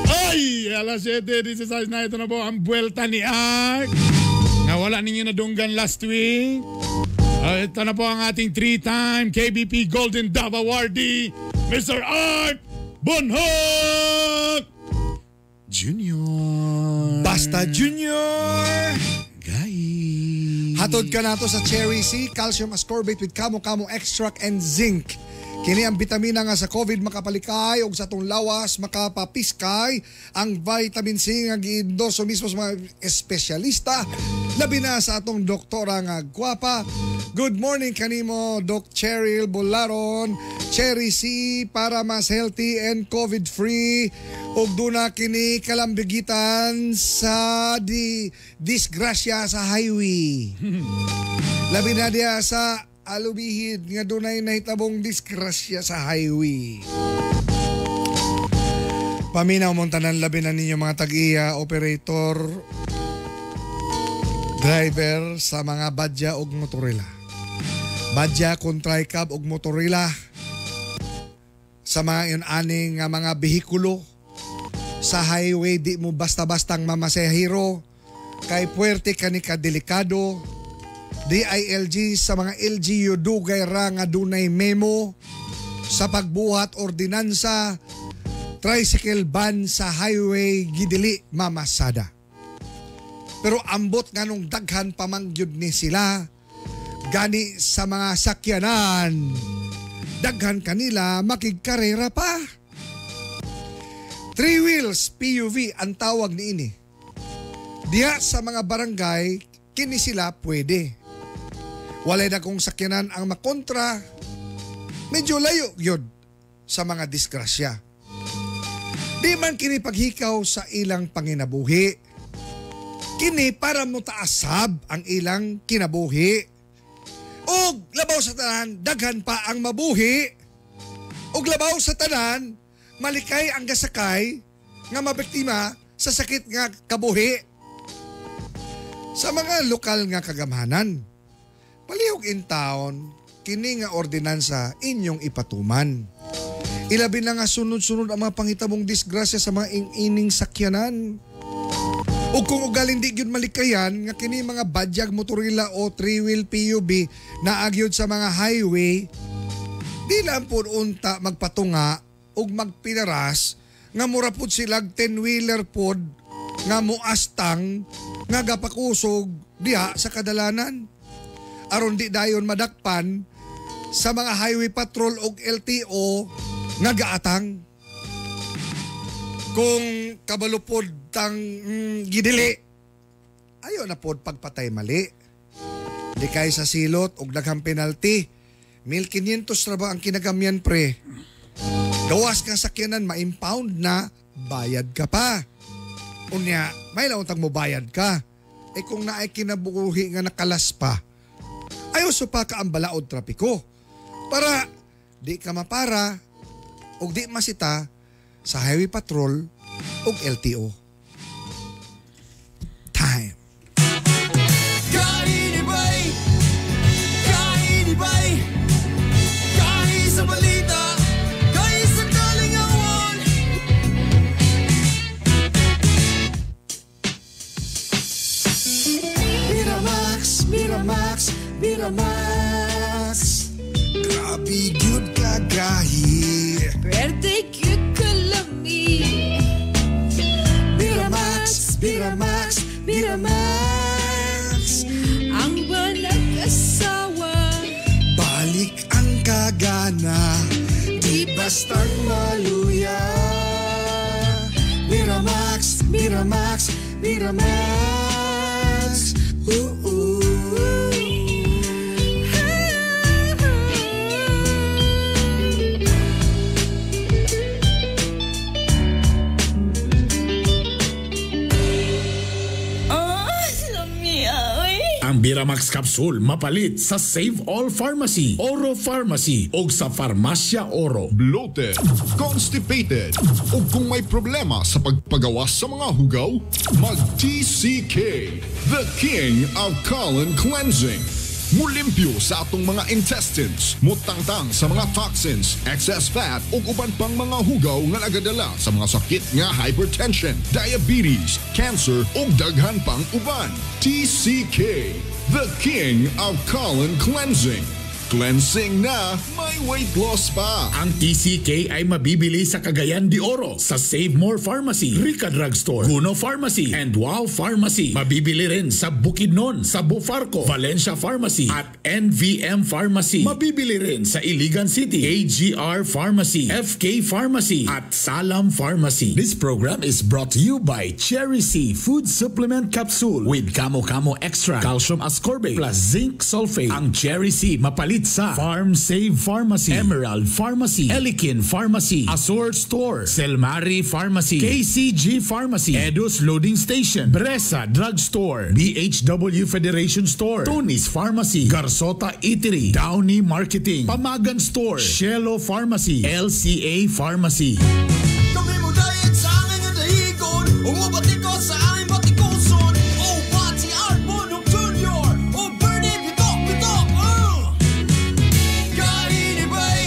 Ay! Alas 7:16 na, ito na po ang buwelta ni Art. Nga wala ninyo nadunggan last week. Ito na po ang ating 3-time KBP Golden Dove Awardee, Mr. Art Bonhoc! Junior. Basta Junior! Gahi. Hatod ka nato sa Cherry C, Calcium Ascorbate with Kamo-Kamo Extract and Zinc. Kini ang bitamina nga sa COVID makapalikay og sa atong lawas makapapiskay ang vitamin C nga giendorso mismo sa mga espesyalista, labi na sa atong doktora nga gwapa. Good morning kanimo, Doc Cheryl Bolaron. Cherry C para mas healthy and COVID free ug duna kini kalambigitan sa di disgrasya sa highway. Labi na diya sa alubihid nga dunay nahitabong disgrasya sa highway. Paminaw mong tanan, labi na ninyo mga tag-iya, operator, driver sa mga badya og motorila. Badya kon tricab og motorila sa mga yun aning nga mga bihikulo sa highway, di mo basta-bastang mamasehiro kay puwerte kani kadelikado. DILG sa mga LGU dugay ra nga dunay memo sa pagbuhat ordinansa tricycle ban sa highway gidili mamasada. Pero ambot nganong daghan pamangyud ni sila gani sa mga sakyanan, daghan kanila makigkarera pa. Three wheels PUV ang tawag niini. Diya sa mga barangay kini sila pwede. Walay na kong sakyanan ang makontra, medyo layo yun sa mga disgrasya. Di man kini paghikaw sa ilang panginabuhi. Kini para mo taasab ang ilang kinabuhi. Og labaw sa tanan, daghan pa ang mabuhi. Og labaw sa tanan, malikay ang gasakay nga mabiktima sa sakit nga kabuhi. Sa mga lokal nga kagamhanan, palihog in town, kini nga ordinansa inyong ipatuman. Ilabi na nga sunod-sunod ang mga pangitabong disgrasya sa mga ing-ining sakyanan. O kung ugaling di gyud malikayan nga kini mga badyag motorila o three-wheel PUV na agyod sa mga highway, di lang po unta magpatunga ug magpinaras nga mura pud silag 10-wheeler pod nga muastang nga gapakusog diha sa kadalanan. Aron di dayon madakpan sa mga highway patrol og LTO nga gaatang. Kung kabalupod tang gidili, ayo na pod pagpatay mali. Likay sa silot og daghang penalty. 1,500 ra ba ang kinagamyan pre? Gawas ka sakyanan, ma-impound na, bayad ka pa. Unya, may launtang mo bayad ka. E kung naay kinabuhi nga nakalas pa, ayaw so pa ka ang balaod trapiko. Para di ka mapara o di masita sa highway patrol o LTO. Time. Kainibay! Kainibay! Kahi sa balita! Kahi sa kalingawan! Miramax, Miramax, Miramax. Grabe gyud kagahi. Pwerte gyud kalami. Miramax, Miramax, Miramax. Ang walang asawa. Balik ang kagana, di bastang maluya. Miramax, Miramax, Miramax. Ooh, ooh. Oh, lami oy. Ang Biramax Capsule mapalit sa Save All Pharmacy, Oro Pharmacy o sa Farmacia Oro. Bloated, constipated, o kung may problema sa pagpagawas sa mga hugaw, mag-TCK, the king of colon cleansing. Mulimpyo sa atong mga intestines, mutangtang sa mga toxins, excess fat ug uban pang mga hugaw nga nagadala sa mga sakit nga hypertension, diabetes, cancer ug daghan pang uban. TCK, the king of colon cleansing. Cleansing na, may weight loss pa. Ang TCK ay mabibili sa Cagayan de Oro, sa Save More Pharmacy, Rica Drugstore, Guno Pharmacy, and Wow Pharmacy. Mabibili rin sa Bukidnon, sa Bufarco, Valencia Pharmacy, at NVM Pharmacy. Mabibili rin sa Iligan City, AGR Pharmacy, FK Pharmacy, at Salam Pharmacy. This program is brought to you by Cherry C Food Supplement Capsule with Kamo Kamo Extra, Calcium Ascorbate, plus Zinc Sulfate. Ang Cherry C mapalit sa Farm Save Pharmacy, Emerald Pharmacy, Elikin Pharmacy, Azure Store, Selmari Pharmacy, KCG Pharmacy, Edus Loading Station, Bresa Drugstore, BHW Federation Store, Tony's Pharmacy, Garsota Eatery, Downey Marketing, Pamagan Store, Shelo Pharmacy, LCA Pharmacy. Kami mo diet sa aming dahigon, umubati ko sa aming batikuson. Oh, Pati Art Bonok Jr. Oh, Bernie Bitok Bitok. Kainibay,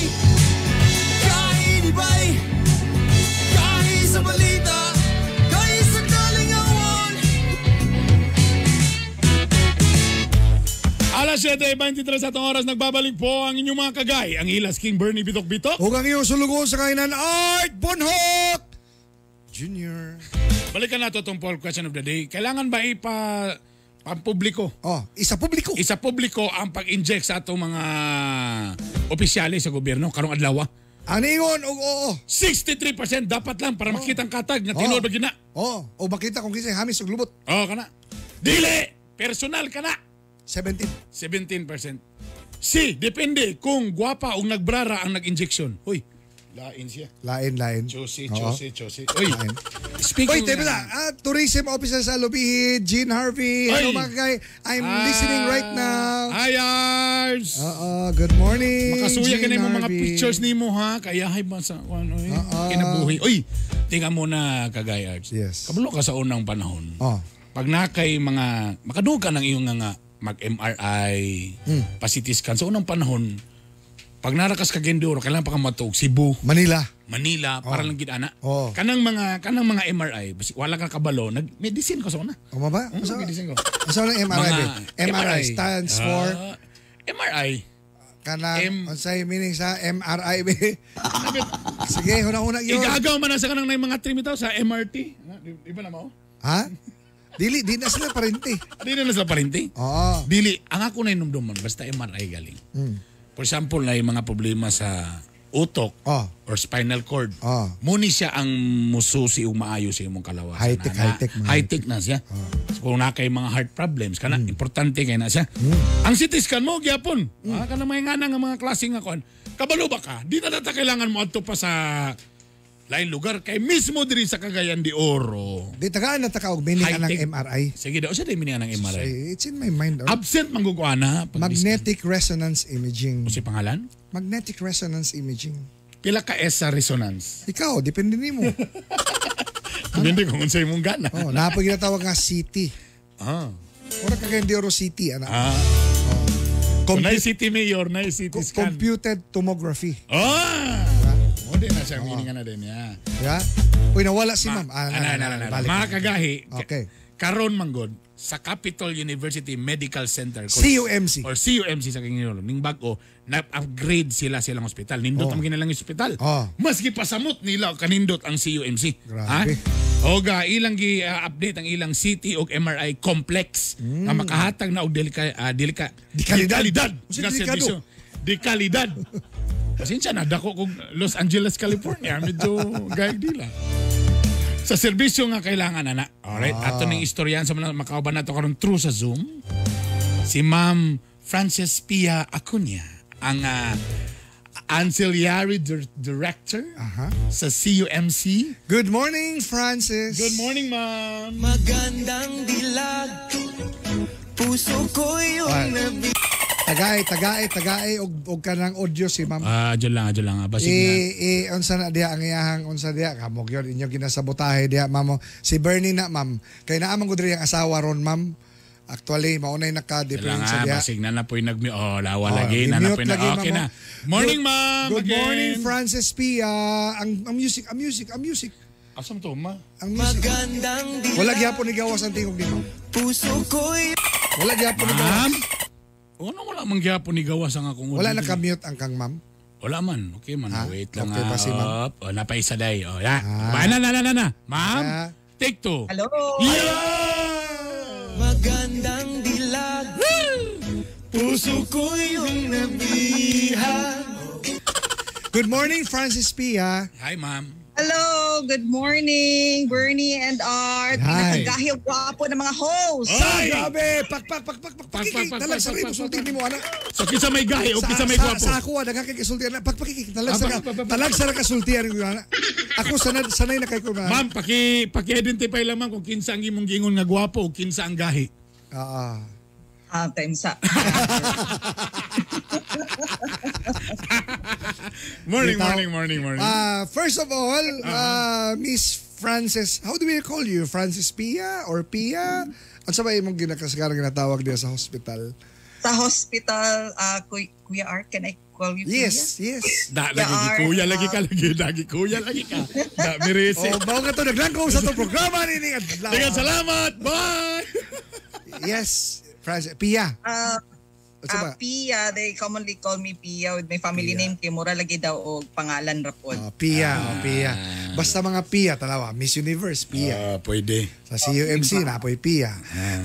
kainibay, kahi sa balita, kahi sa kalingawan. Alas 7:23 sa atong oras, nagbabalik po ang inyong mga kagay. Ang Ilas King Bernie Bitok Bitok. Ug ang iyong sulugoon sa kainan, Art Bonhoc Jr. Balikan nato itong poll question of the day. Kailangan ba ipa pampubliko? Oh, isa publiko. Isa publiko ang pag-inject sa atong mga opisyales sa gobyerno karong adlaw. Ang ingon og oo. 63% dapat lang para makita ang katag nga tinuod ba gina. Oh, o makita kung kinsay hamis og lubot. Oh, kana. Dili! Personal kana. 17. 17%. Si, depende kung gwapa o nagbrara ang nag-injection. Hoy, lain siya. Lain, lain. Chosi, Oo. chosi, chosi. Uy, Lain. speaking Oy, teka na. Tourism officer sa Lubihid, Jean Harvey. Hello Oy. mga kay. I'm listening right now. Hi, Ars! Oo, good morning. Makasuya ka Jean na yung mga Harvey. pictures nimo ha. Kaya hay ba sa ano eh, kinabuhi. Uy, tingnan mo na kagay Arts. Yes. Kabalo ka sa unang panahon. Oh. Pag nakay mga makadungog ka ng iyong nga mag-MRI, pa-CT scan sa unang panahon, pag narakas ka Gendoro, kailangan pa kang matuog Cebu, Manila. Manila, para lang gid ana. Oh. Kanang mga MRI, basi wala ka kabalo, nag-medicine ko sa una. O ba? Medicine ko. Asa ng MRI? Mga be? MRI stands for MRI. kanang M- unsay meaning sa MRI be? Sige, huna-huna yun. Igagaw man na sa kanang na mga trimitaw sa MRT. Di ba na mao? Ha? Dili, di na sila parente. Di na sila parente. Oo. Dili, ang ako na inumduman, basta MRI galing. For example, na yung mga problema sa utok Oh. or spinal cord. Oh. Muni siya ang mususi ug maayo sa imong kalawasan. High-tech, Na- high-tech, mga High-tech na siya. So, kung na kay mga heart problems, kana importante kay na siya. Ang CT scan mo gyapon. Kana may nga nga mga klase nga kon. Kabalo ba ka? Di na ta kailangan mo adto pa sa lain lugar kay mismo diri sa Cagayan de Oro. Di tagaan na taka og meaning anang High-tech. MRI. Sige daw sa meaning ng MRI. Ay, it's in my mind. Oh. Absent manggugwana pag Magnetic resonance imaging. Si pangalan? Magnetic resonance imaging. Pila ka S sa resonance? Ikaw, depende nimo. Depende kung unsay imong gana. Oh, naa pa ginatawag nga city. Ah. Ora ka kay Oro City ana. Ah. Oh. Nay city mayor, nay city scan. Computed tomography. Ah! O di na siya, meaning na din niya. Ya? Uy, nawala si ma'am. Ah, Ana, balik. Mga kagahi, Okay. karon manggod sa Capitol University Medical Center CUMC. or CUMC sa Quirino ning bag-o na-upgrade sila silang ospital. Nindot Oh. ang ginalang ospital. Oh. Maski pasamot nila kanindot ang CUMC. Grabe. Ha? Oga ilang gi-update ang ilang CT og MRI complex nga makahatag na og delika delika Di kalidad. kalidad Usa nga delikado. serbisyo. Di kalidad. Pasensya na dako kog Los Angeles, California, medyo gayag dila. Sa serbisyo nga kailangan ana. Alright, ato ning istoryahan sa mga makauban nato karon through sa Zoom. Si Ma'am Frances Pia Acuña, ang ancillary director sa CUMC. Good morning, Francis. Good morning, ma'am. Magandang dilag, puso ko yung Ay. nabi. Tagay, tagay, tagay og kanang audio si ma'am. Ah, dyan lang, dyan lang. Basig na. Eh, unsa na diha ang iyahang unsa diha kamo gyud inyo ginasabotahe diha ma'am. Si Bernie na ma'am. Kay naa man gud diri ang asawa ron ma'am. Actually maunay Lang, naka-difference diha. basig na na po'y nag Oh, lawa Oh, lagi. Na na i-mute po'y lagi, Okay ma'am, na. oh. Morning, ma'am. Good again. morning, Francis Pia. Ang music, ang music, ang music. Asam to, ma? Ang music. Magandang dilag, Wala gyapon ni gawas ang tingog ni ma'am. puso ko'y Wala gyapon ni gawas. Ma'am? O, ano wala man gyapon ni gawas ang akong Wala na ka-mute ang kang ma'am? Wala man. Okay man. Ha? Wait lang. Okay ba si ma'am? Up. O, napaisa day. O, ya. Ah. Na, na, na, na, na. Ma'am, take two. Hello. Yeah! Magandang dilag. Puso ko yung nabihag. Good morning, Francis Pia. Hi, ma'am. Hello, good morning, Bernie and Art. Hi. Pinakagahi gwapo ng mga host. Ay! Grabe! Pak, pak, pak, pak, pak, pak, talag sa rin, sulti ni mo, anak. So, kinsa may gahi o kinsa may gwapo? Sa ako, ah, nagkakasulti, anak. Pak, pak, talag sa talag sa kasulti, anak. Ako, sanay na kay ko na. Ma'am, paki-identify lang, ma'am, kung kinsa ang imong giingon nga gwapo o kinsa ang gahi. Ah. Ah, time sa. Morning, morning, morning, morning. First of all, Miss Frances, how do we call you? Frances Pia or Pia? Ano sa ba imong ginakasgarang ginatawag niya sa hospital? Sa hospital, Kuya Art, can I call you Kuya? Yes, yes. Da, lagi kuya, lagi ka, lagi, kuya, lagi ka. Da, mirisi. Oh, bago ka to, naglangkong sa itong programa nining adlaw. Teka, salamat! Bye! Yes, Frances, Pia. Pia, they commonly call me Pia with my family name kay mura lagi daw og pangalan ra pod. Pia, Pia. Basta mga Pia tanawa, Miss Universe Pia. Pwede. Sa CUMC na po'y Pia.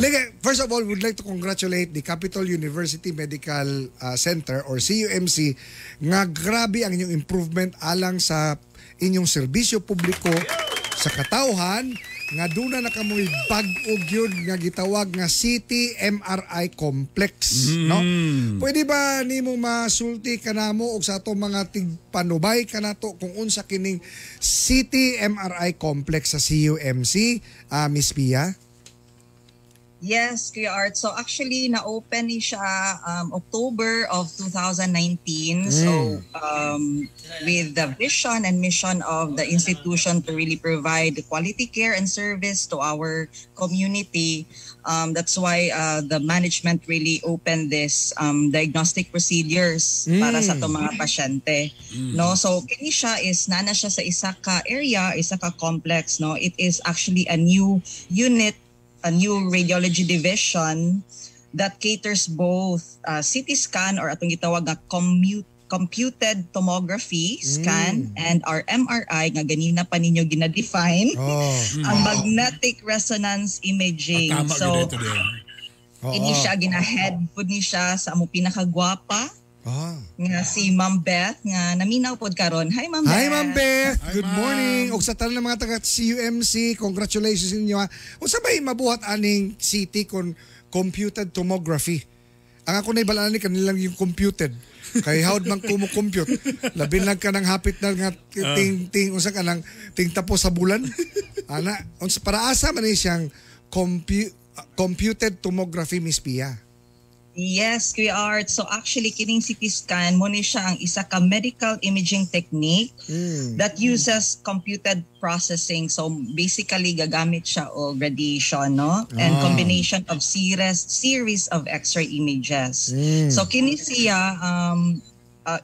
Like, first of all, we'd like to congratulate the Capital University Medical Center or CUMC nga grabe ang inyong improvement alang sa inyong serbisyo publiko sa katawhan nga duna na kamoy bag-o gyud nga gitawag nga City MRI Complex, no? Pwede ba nimo masulti kanamo og sa atong mga tigpanubay kanato kung unsa kining City MRI Complex sa CUMC, Miss Pia? Yes, Kuya Art. So actually, na-open ni siya October of 2019. So with the vision and mission of the institution to really provide quality care and service to our community, that's why the management really opened this diagnostic procedures para sa itong mga pasyente. No? So kini siya is nana siya sa isa ka area, isa ka complex. No? It is actually a new unit, a new radiology division that caters both CT scan or atong gitawag nga computed tomography scan and our MRI nga ganina pa ninyo gina-define. Ang magnetic resonance imaging. Tama, so oh, ini siya gina-head pud ni siya sa among pinakagwapa nga si Ma'am Beth nga naminaw pod karon. Hi Ma'am Beth. Hi Ma'am Beth. Good morning. Og sa tanan ng mga taga CUMC, congratulations inyo ha. Unsa bay mabuhat aning CT kon computed tomography? Ang ako naibalaan ni kanilang yung computed. Kay howd man kumo-compute. Labi lang ka ng hapit na nga ting ting unsa ka nang ting tapos sa bulan. Ana, unsa para asa man ni siyang computed tomography, Miss Pia? Yes, Kuya Art. So actually, kining CT scan mo ni siya ang isa ka medical imaging technique that uses computed processing. So basically, gagamit siya og radiation, no? And combination of series of X-ray images. So kini siya,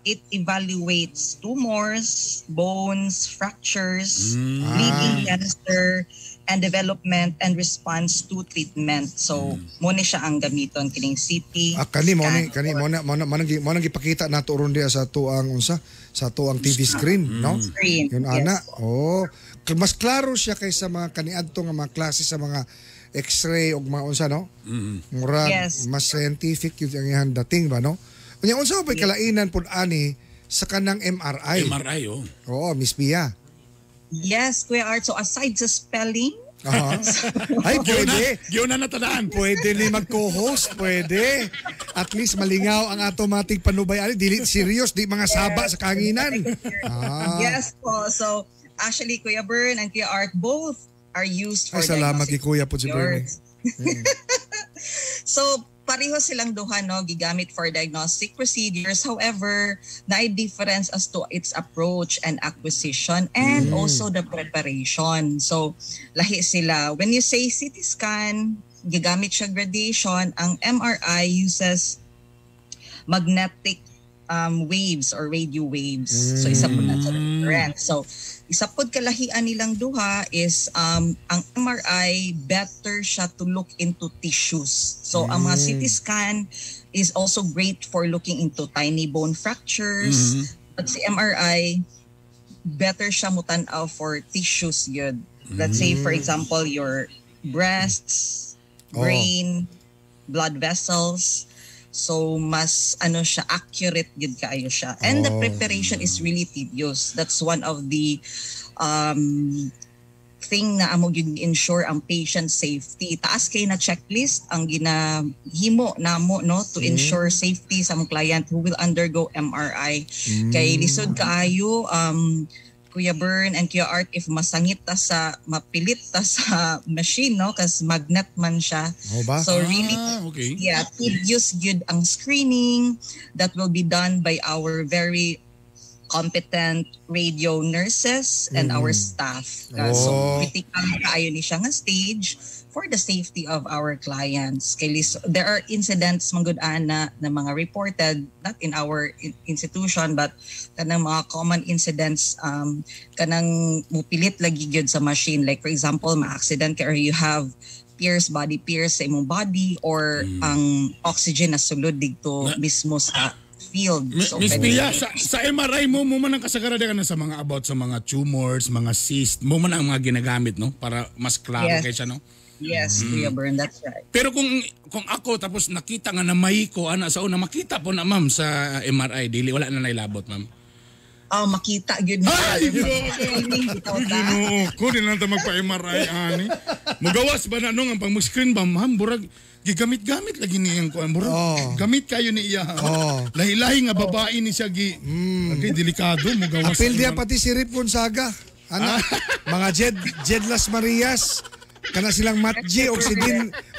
it evaluates tumors, bones, fractures, bleeding cancer, and development and response to treatment. So, mo ni siya ang gamiton kining CT. Kani mo ni kani mo na mo na gipakita nato ron diya sa tuang unsa sa tuang TV screen, no? Screen. Yun ana. Oh, mas klaro siya kaysa mga kaniadto nga mga klase sa mga X-ray og mga unsa, no? Murag mas scientific yun ang iyang dating ba, no? Unya unsa ba kalainan pud ani sa kanang MRI? MRI, oh. Oo, Miss Pia. Yes, Kuya Art. So aside sa spelling, Ay, pwede. Yun na natadaan. Pwede ni mag-co-host, pwede. At least malingaw ang automatic panubay. Ani, dili serious, di mga saba sa kanginan. Yes po. So actually, Kuya Bern and Kuya Art both are used for Ay, salamat kay Kuya po si Bernie. So pareho silang duha, no, gigamit for diagnostic procedures. However, naay difference as to its approach and acquisition and also the preparation. So lahi sila. When you say CT scan, gigamit siya gradation. Ang MRI uses magnetic waves or radio waves. So isa po na sa difference. So isa pod kalahian nilang duha is ang MRI better siya to look into tissues. So ang mga CT scan is also great for looking into tiny bone fractures. But si MRI, better siya mutan-aw for tissues yun. Let's say, for example, your breasts, brain, blood vessels. So mas ano siya, accurate gid kaayo siya. And the preparation is really tedious. That's one of the thing na amo gyud ensure ang patient safety. Taas kay na checklist ang ginahimo namo, no, to ensure safety sa among client who will undergo MRI. Kay lisod kaayo, Kuya Bern and Kuya Art, if masangit ta sa, mapilit ta sa machine, no, kasi magnet man siya. Oh ba? So really, yeah, tedious gyud ang screening that will be done by our very competent radio nurses and our staff. So critical kaayo ni siya nga stage for the safety of our clients. Kay there are incidents man gud ana na mga reported, not in our institution, but kanang mga common incidents, kanang mupilit lagi gyud sa machine, like for example, ma-accident ka or you have pierce, body pierce sa imong body, or ang oxygen na sulod didto mismo sa field. So, Miss pwede Pia, sa MRI mo man ang kasagaran ka na sa mga about sa mga tumors, mga cyst, mo man ang mga ginagamit, no? Para mas klaro kay siya, no? Yes, Kuya Bern, that's right. Pero kung ako tapos nakita nga na may ko ana sa una, makita po na, ma'am, sa MRI, dili wala na nailabot, ma'am? Oh, makita gyud. Ay, Screening bitaw ta. Ginoo ko, di lang ta magpa-MRI ani. Mugawas ba na nung ang pag screen ba, ma'am, burag gigamit-gamit lagi niyang kuan, burag gamit kayo ni iya. Lahi-lahi nga babae ni siya gi. Okay, delikado mugawas. Apil diya pati si Rip Gonzaga. Ana, mga Jed Las Marias. Kana silang Matt G,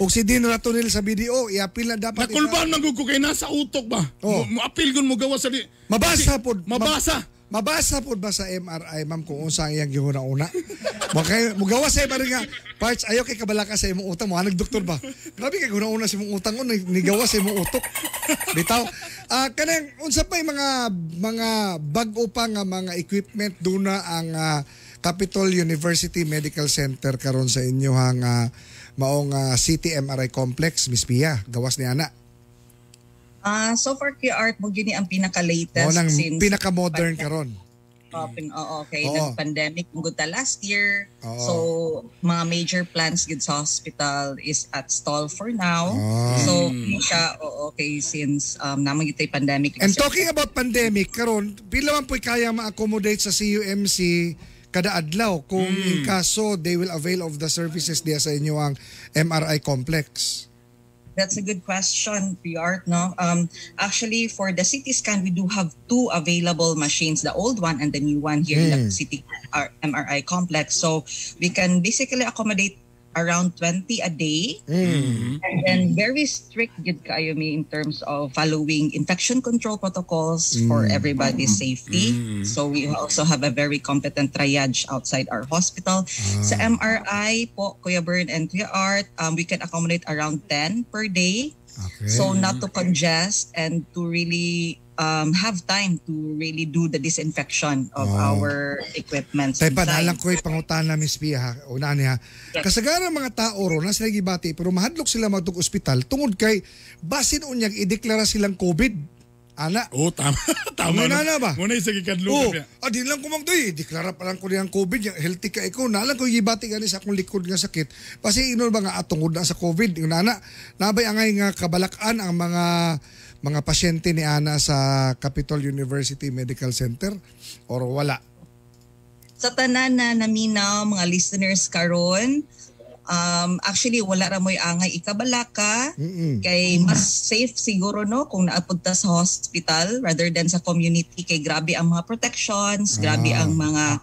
Oxidin Ratonil sa BDO, iapil na dapat. Nakulbaan man gud ko kay nasa utok ba. Mo apil gun mo gawas sa di. Mabasa pod. Mabasa. Mabasa pod ba sa MRI, ma'am, kung unsa ang iyang gihuna-una? Mo gawas sa MRI nga parts ayo kay kabalaka sa imong utang mo, nagdoktor ba? Grabe kay gihuna-una sa imong utang, ni gawas sa imong utok. Bitaw. Kanang unsa pa yung mga bag-o pa nga mga equipment duna ang Capitol University Medical Center karon sa inyohang maong City MRI Complex, Miss Pia, gawas ni ana? Ah, so far, Kuya Art, mo gyud ni ang pinaka-latest Mao nang since pinaka-modern karon. Oh, oo, okay. Nag-pandemic man gud ta last year. So, mga major plans gud sa hospital is at stall for now. So, siya, oo, okay, since naman gyud tay pandemic And last year. Talking about pandemic karon, pila man po'y kaya ma-accommodate sa CUMC kada adlaw kung in kaso they will avail of the services diya sa inyo ang MRI complex? That's a good question, Kuya Art, no? Actually, for the CT scan, we do have two available machines, the old one and the new one here in the CT MRI complex. So we can basically accommodate around 20 a day. And then very strict gid kaayo mi in terms of following infection control protocols for everybody's safety. So we also have a very competent triage outside our hospital. Sa MRI po, Kuya Bern and Kuya Art, we can accommodate around 10 per day. So not to congest and to really have time to really do the disinfection of our equipment. Tay pa, nalang ko'y pangutana, Miss Pia, ha. Una niya. Kasagaran mga tao ro, na sila gibati, pero mahadlok sila magtug ospital tungod kay basin unyag ideklara silang COVID. Ana. Oh, tama. Tama. May nana ba? Muna isa gikadlok. Oh, di lang ko magdoy. Deklara pa lang ko niyang COVID. Yang healthy ka ikaw. Nalang ko gibati gani sa akong likod nga sakit. Basi inon ba nga atungod na sa COVID. Yung nana, nabay angay nga kabalakan ang mga pasyente ni Ana sa Capitol University Medical Center or wala? Sa tanan na naminaw mga listeners karon, actually wala ra mo'y angay ikabalaka kay mas safe siguro, no, kung naapunta sa hospital rather than sa community kay grabe ang mga protections, grabe ang mga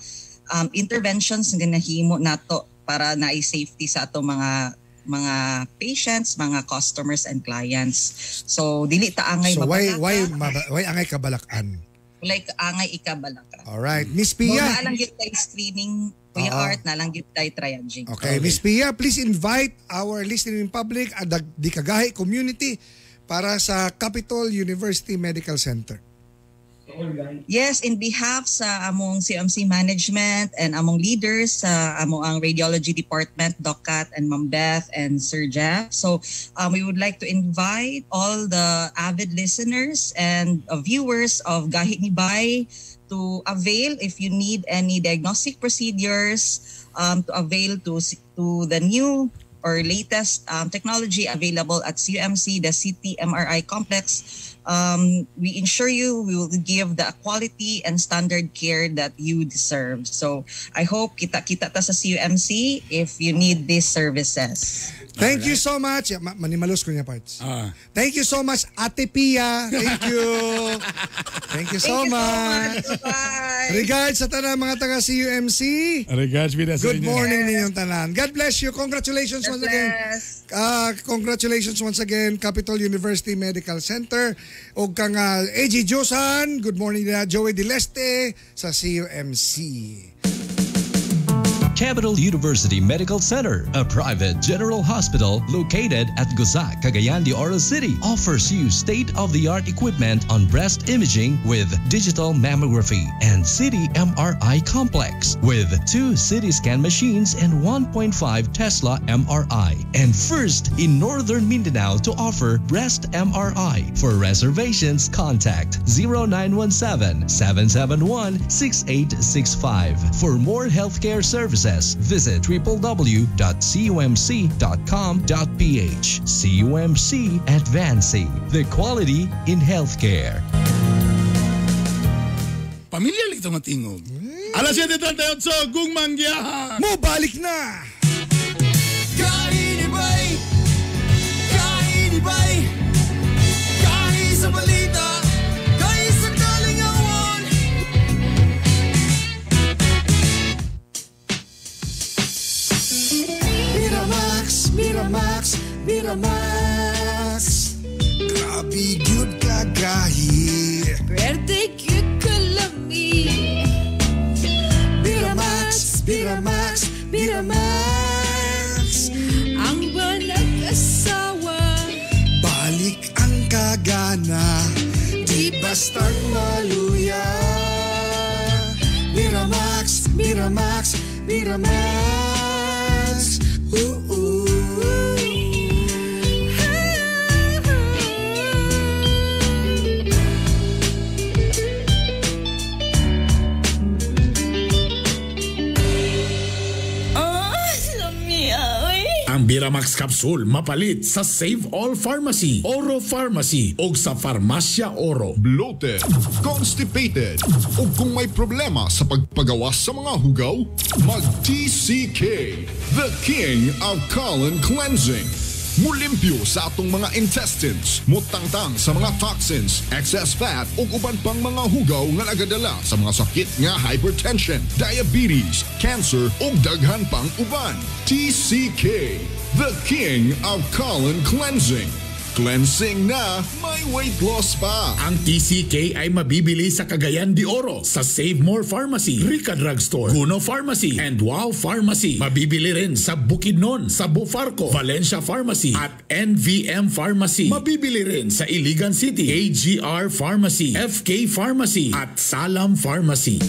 interventions nga nahimo nato para naay safety sa ato mga patients, mga customers and clients. So dili ta angay So mabalaka. why angay kabalakan? Like angay ikabalaka. All right. Miss So, Pia. naa lang gyud tay screening, Kuya Art, naa lang gyud tay triaging. Okay, Miss Pia, please invite our listening public at the Dikagahi community para sa Capitol University Medical Center. Yes, in behalf sa among CMC management and among leaders sa among ang radiology department, Doc Kat and Ma'am Beth and Sir Jeff. So we would like to invite all the avid listeners and viewers of Gahi ni Bai to avail if you need any diagnostic procedures, to avail to the new or latest technology available at CUMC, the CT MRI complex. We ensure you we will give the quality and standard care that you deserve. So I hope kita-kita ta sa CUMC if you need these services. Thank you so much. Manimalos ko niya parts. Thank you so much, Ate Pia. Thank you. Thank you so much. Bye. Regards sa tanan mga taga CUMC. Regards bida sa Good inyo. morning ninyong tanan. God bless you. Congratulations God once again. Congratulations once again, Capitol University Medical Center. O kang AG Josan, good morning na Joey Dileste sa CUMC. Capital University Medical Center, a private general hospital located at Gusa, Cagayan de Oro City, offers you state-of-the-art equipment on breast imaging with digital mammography and CT MRI complex with 2 CT scan machines and 1.5 Tesla MRI. And first in Northern Mindanao to offer breast MRI. For reservations, contact 0917-771-6865. For more healthcare services, visit www.cumc.com.ph. CUMC, advancing the quality in healthcare. Pamilyar ito nga tingog. Alas 7:38, Gungmang Giyahan. Mo balik na! Kainibay! Kainibay! Kahi sa balita! Kahi sa kalingawan! Miramax, Miramax, Miramax. Grabe gyud kagahi. Pwerte gyud kalami. Miramax, Miramax, Miramax. Ang walang asawa. Balik ang kagana, di bastang maluya. Miramax, Miramax, Miramax. Ooh, ooh. Ang Biramax Capsule mapalit sa Save All Pharmacy, Oro Pharmacy o sa Farmacia Oro. Bloated, constipated, o kung may problema sa pagpagawas sa mga hugaw, mag-TCK, the king of colon cleansing. Mulimpyo sa atong mga intestines, mutangtang sa mga toxins, excess fat ug uban pang mga hugaw nga nagadala sa mga sakit nga hypertension, diabetes, cancer ug daghan pang uban. TCK, the king of colon cleansing. Cleansing na, may weight loss pa. Ang TCK ay mabibili sa Cagayan de Oro, sa Save More Pharmacy, Rica Drugstore, Guno Pharmacy, and Wow Pharmacy. Mabibili rin sa Bukidnon, sa Bufarco, Valencia Pharmacy, at NVM Pharmacy. Mabibili rin sa Iligan City, AGR Pharmacy, FK Pharmacy, at Salam Pharmacy.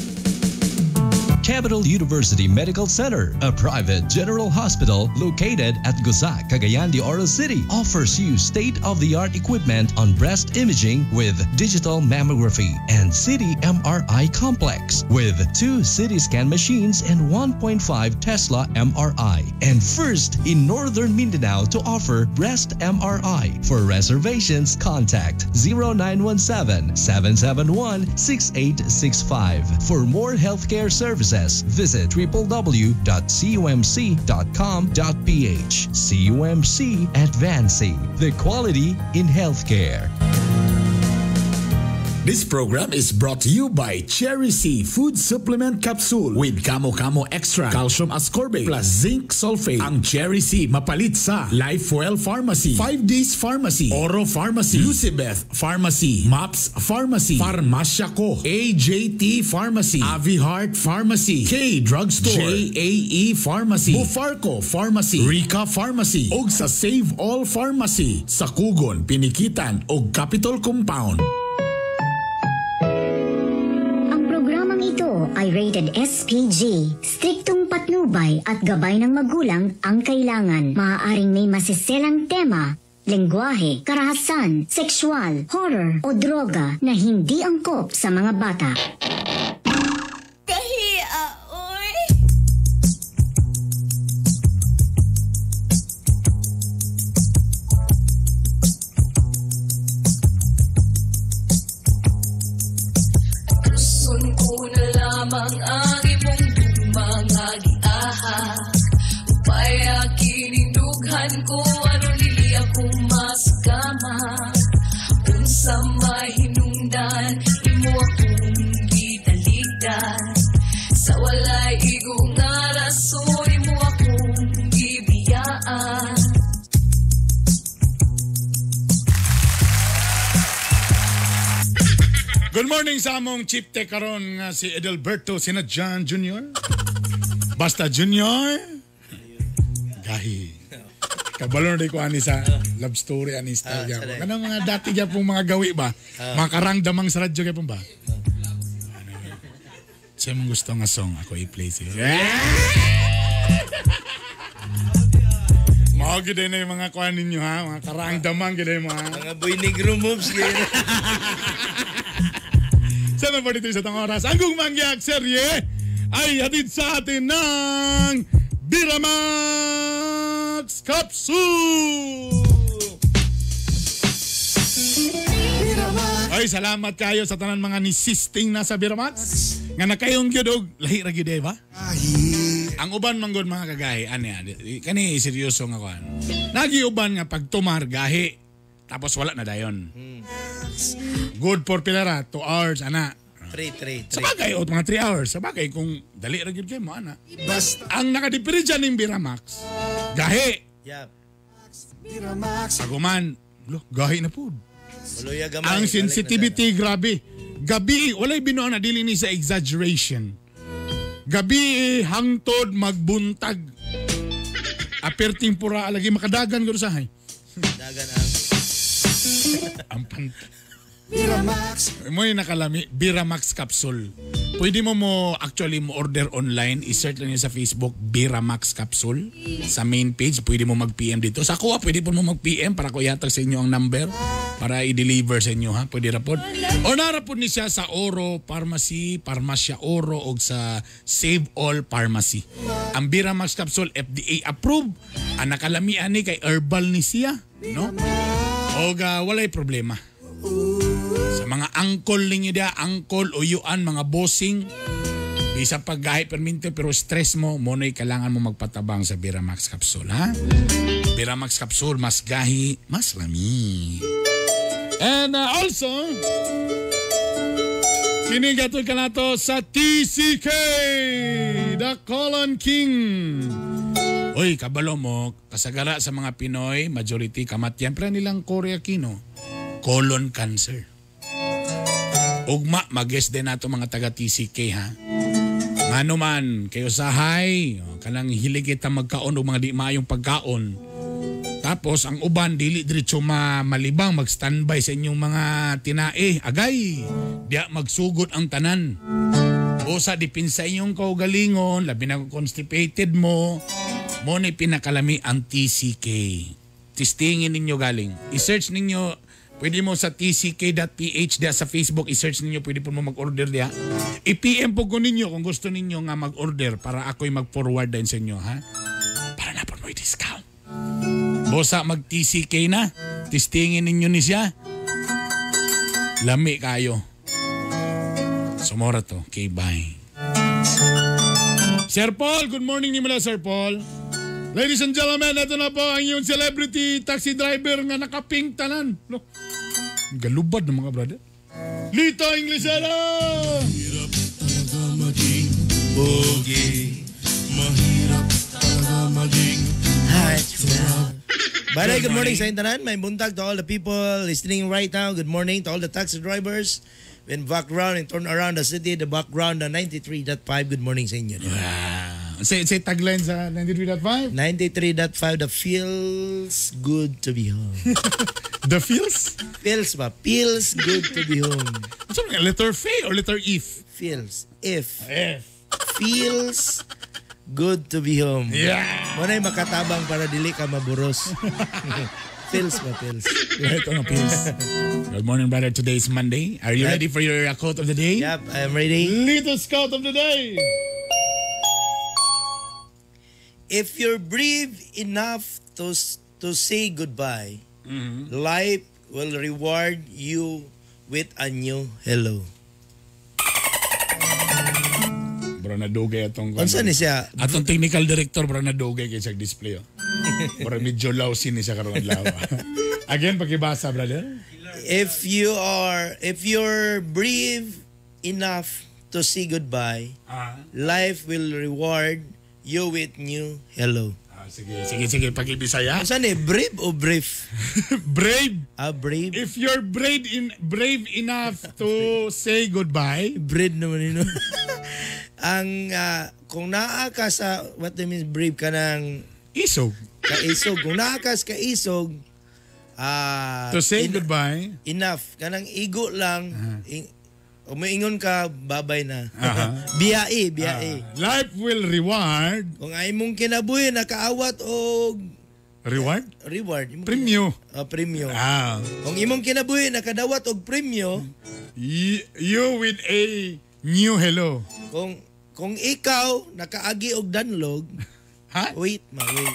Capital University Medical Center, a private general hospital located at Gusa, Cagayan de Oro City, offers you state-of-the-art equipment on breast imaging with digital mammography and CT MRI complex with 2 CT scan machines and 1.5 Tesla MRI. And first in Northern Mindanao to offer breast MRI. For reservations, contact 0917-771-6865. For more healthcare services, visit www.cumc.com.ph. CUMC, advancing the quality in healthcare. This program is brought to you by Cherry C Food Supplement Capsule with Kamo Kamo Extra, Calcium Ascorbate plus Zinc Sulfate. Ang Cherry C mapalit sa Lifewell Pharmacy, 5 Days Pharmacy, Oro Pharmacy, Lucibeth Pharmacy, Maps Pharmacy, Farmacia Ko, AJT Pharmacy, Avi Heart Pharmacy, K Drugstore, JAE Pharmacy, Bufarco Pharmacy, Rica Pharmacy, og sa Save All Pharmacy sa Kugon, Pinikitan og Capitol Compound. ito ay rated SPG. Striktong patnubay at gabay ng magulang ang kailangan. Maaaring may masiselang tema, lengguwahe, karahasan, sexual, horror o droga na hindi angkop sa mga bata. Kahiya, oy. Tuson ko na lamang ang imong gugma nga giahak. Upaya kinindughan ko aron dili ako maskama. Unsa may hinungdan imo akong gitaligdan. Sa walay igo nga rason imo akong gibiyaan. Good morning sa among chief tech karon nga si Edelberto Sinadjan Jr. Basta Junior. Gahi. Kabalo na ko ani sa love story ani style gyapon. Kanang mga dati gyapon mga gawi ba? Mga karangdamang sa radyo gyapon ba? Sa imong gusto nga song ako i-play siya. Mao gyud na yung mga kuan ninyo ha, mga karangdamang gyud mo ha. Mga boy negro moves gyud. 7:43 sa tang oras. Ang gugmangyak serye ay hatid sa atin ng Biramax Capsule! Ay, salamat kayo sa tanan mga nisisting na sa Biramax. Nga nakayong gyud og lahi ra gyud eh, ba? Ang uban man gud mga kagahi, ani kani seryoso nga kuan. Nagi uban nga pagtumar gahi tapos wala na dayon. Good for pila ra, 2 hours ana. 3. Sa bagay, o mga 3 hours. Sa bagay, kung dali ra gyud kayo mo, ana. Ang nakadipiri dyan ng Biramax, gahi. Yep. Paguman, gahi na po. Muluya gamay. Ang sensitivity, grabe. Gabi, walay binuang na dili ni sa exaggeration. Gabi, hangtod, magbuntag. Aperting pura, lagi makadagan guro sahay. Dagan ang... Ang pant... Biramax. Mo yung nakalami, Biramax capsule. Pwede mo actually mo order online, i-search lang yun sa Facebook, Biramax capsule. Sa main page, pwede mo mag-PM dito. Sa kuha, pwede po mo mag-PM para ko ihatag sa inyo ang number para i-deliver sa inyo ha. Pwede ra pod. O nara pod ni siya sa Oro Pharmacy, Parmasya Oro o sa Save All Pharmacy. Ang Biramax capsule FDA approved. Ang nakalamian ni kay herbal ni siya, no? O walay problema. Sa mga angkol ninyo dia, angkol, uyuan, mga bossing, bisa paggahi perminto pero stress mo, mono'y kailangan mo magpatabang sa Biramax capsule, ha? Biramax capsule, mas gahi, mas lami. And also, kinigatol ka na to sa TCK, The Colon King. Uy, kabalo mo, kasagara sa mga Pinoy, majority kamatyan, pero nilang Korea Kino, colon cancer. Ugma, mag-guess din nato mga taga-TCK ha. Ngano man, kayo sahay, kanang hilig kita magkaon o mga di maayong pagkaon. Tapos, ang uban, dili diretso malibang, mag-standby sa inyong mga tinae. Agay, diya magsugod ang tanan. O sa dipin sa inyong kaugalingon, labi na constipated mo, mo ni pinakalami ang TCK. Testingin ninyo galing. I-search ninyo. Pwede mo sa tck.ph diya sa Facebook, i-search ninyo, pwede po mo mag-order diya. I-PM po ko ninyo kung gusto ninyo nga mag-order para ako'y mag-forward din sa inyo, ha? Para na po mo i-discount. Bosa mag-TCK na, testingin ninyo ni siya. Lami kayo. Sumora to. Okay, bye. Sir Paul, good morning ni mula, Sir Paul. Ladies and gentlemen, ito na po ang iyong celebrity taxi driver nga nakaping tanan. No. Galubad ng mga brother. Lito Inglesero! Mahirap talaga maging pogi. Mahirap talaga maging heartthrob. By the way, good morning sa intanan. May buntag to all the people listening right now. Good morning to all the taxi drivers. When background and turn around the city, the background na 93.5. Good morning sa inyo. Wow. Say tagline sa 93.5? 93.5, the feels good to be home. The feels? Feels ba? Feels good to be home. Ano nga, letter F or letter If? Feels. If. F. Feels good to be home. Yeah. Mo na'y makatabang para dili ka maburos. Feels ba, feels. Right on, feels. Good morning, brother. Today is Monday. Are you Yep. ready for your quote of the day? Yep, I am ready. Little scout of the day. If you're brave enough to say goodbye, life will reward you with a new hello. Bro, nadugay atong... Unsa ni siya? Atong technical director, bro, nadugay kay siya display. Oh. Bro, medyo lousy ni siya karon adlaw. Again, pakibasa, brother. If you're brave enough to say goodbye, life will reward you with new hello. Sige, pakibisaya. Unsa ni brave o brief? Brave. Brave. If you're brave enough to say goodbye, brave naman nino. Ang kung naa ka sa what do you mean brave ka ng isog. Kaisog. Kung naa ka sa kaisog, to say goodbye, enough. Kanang igo lang. Umiingon ka, babay na. Uh-huh. Biyae. Life will reward. Kung ay mong kinabuhi, nakaawat og reward? Reward. Premyo. Premyo. Kung imong kinabuhi, nakadawat og premyo. You with a new hello. Kung ikaw nakaagi og danlog, ha? Wait ma, wait.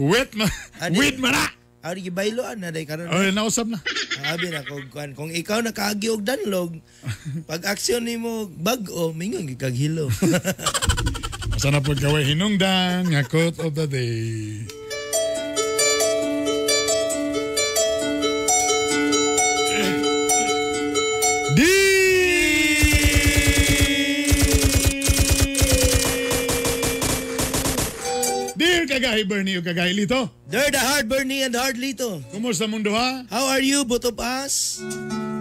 Wait ma. Wait ma na. Ari gibayloan na day karon. Oy, nausap na. Abi na kung ikaw nakaagi og danlog, pag aksyon nimo bag-o, mingon gyud kag hilo. Sana po kaway hinungdan nga quote of the day. Dear Kagahi Bernie o Kagahi Lito. Dear the hard Bernie and hard Lito. Kumusta mundo ha? How are you, both of us?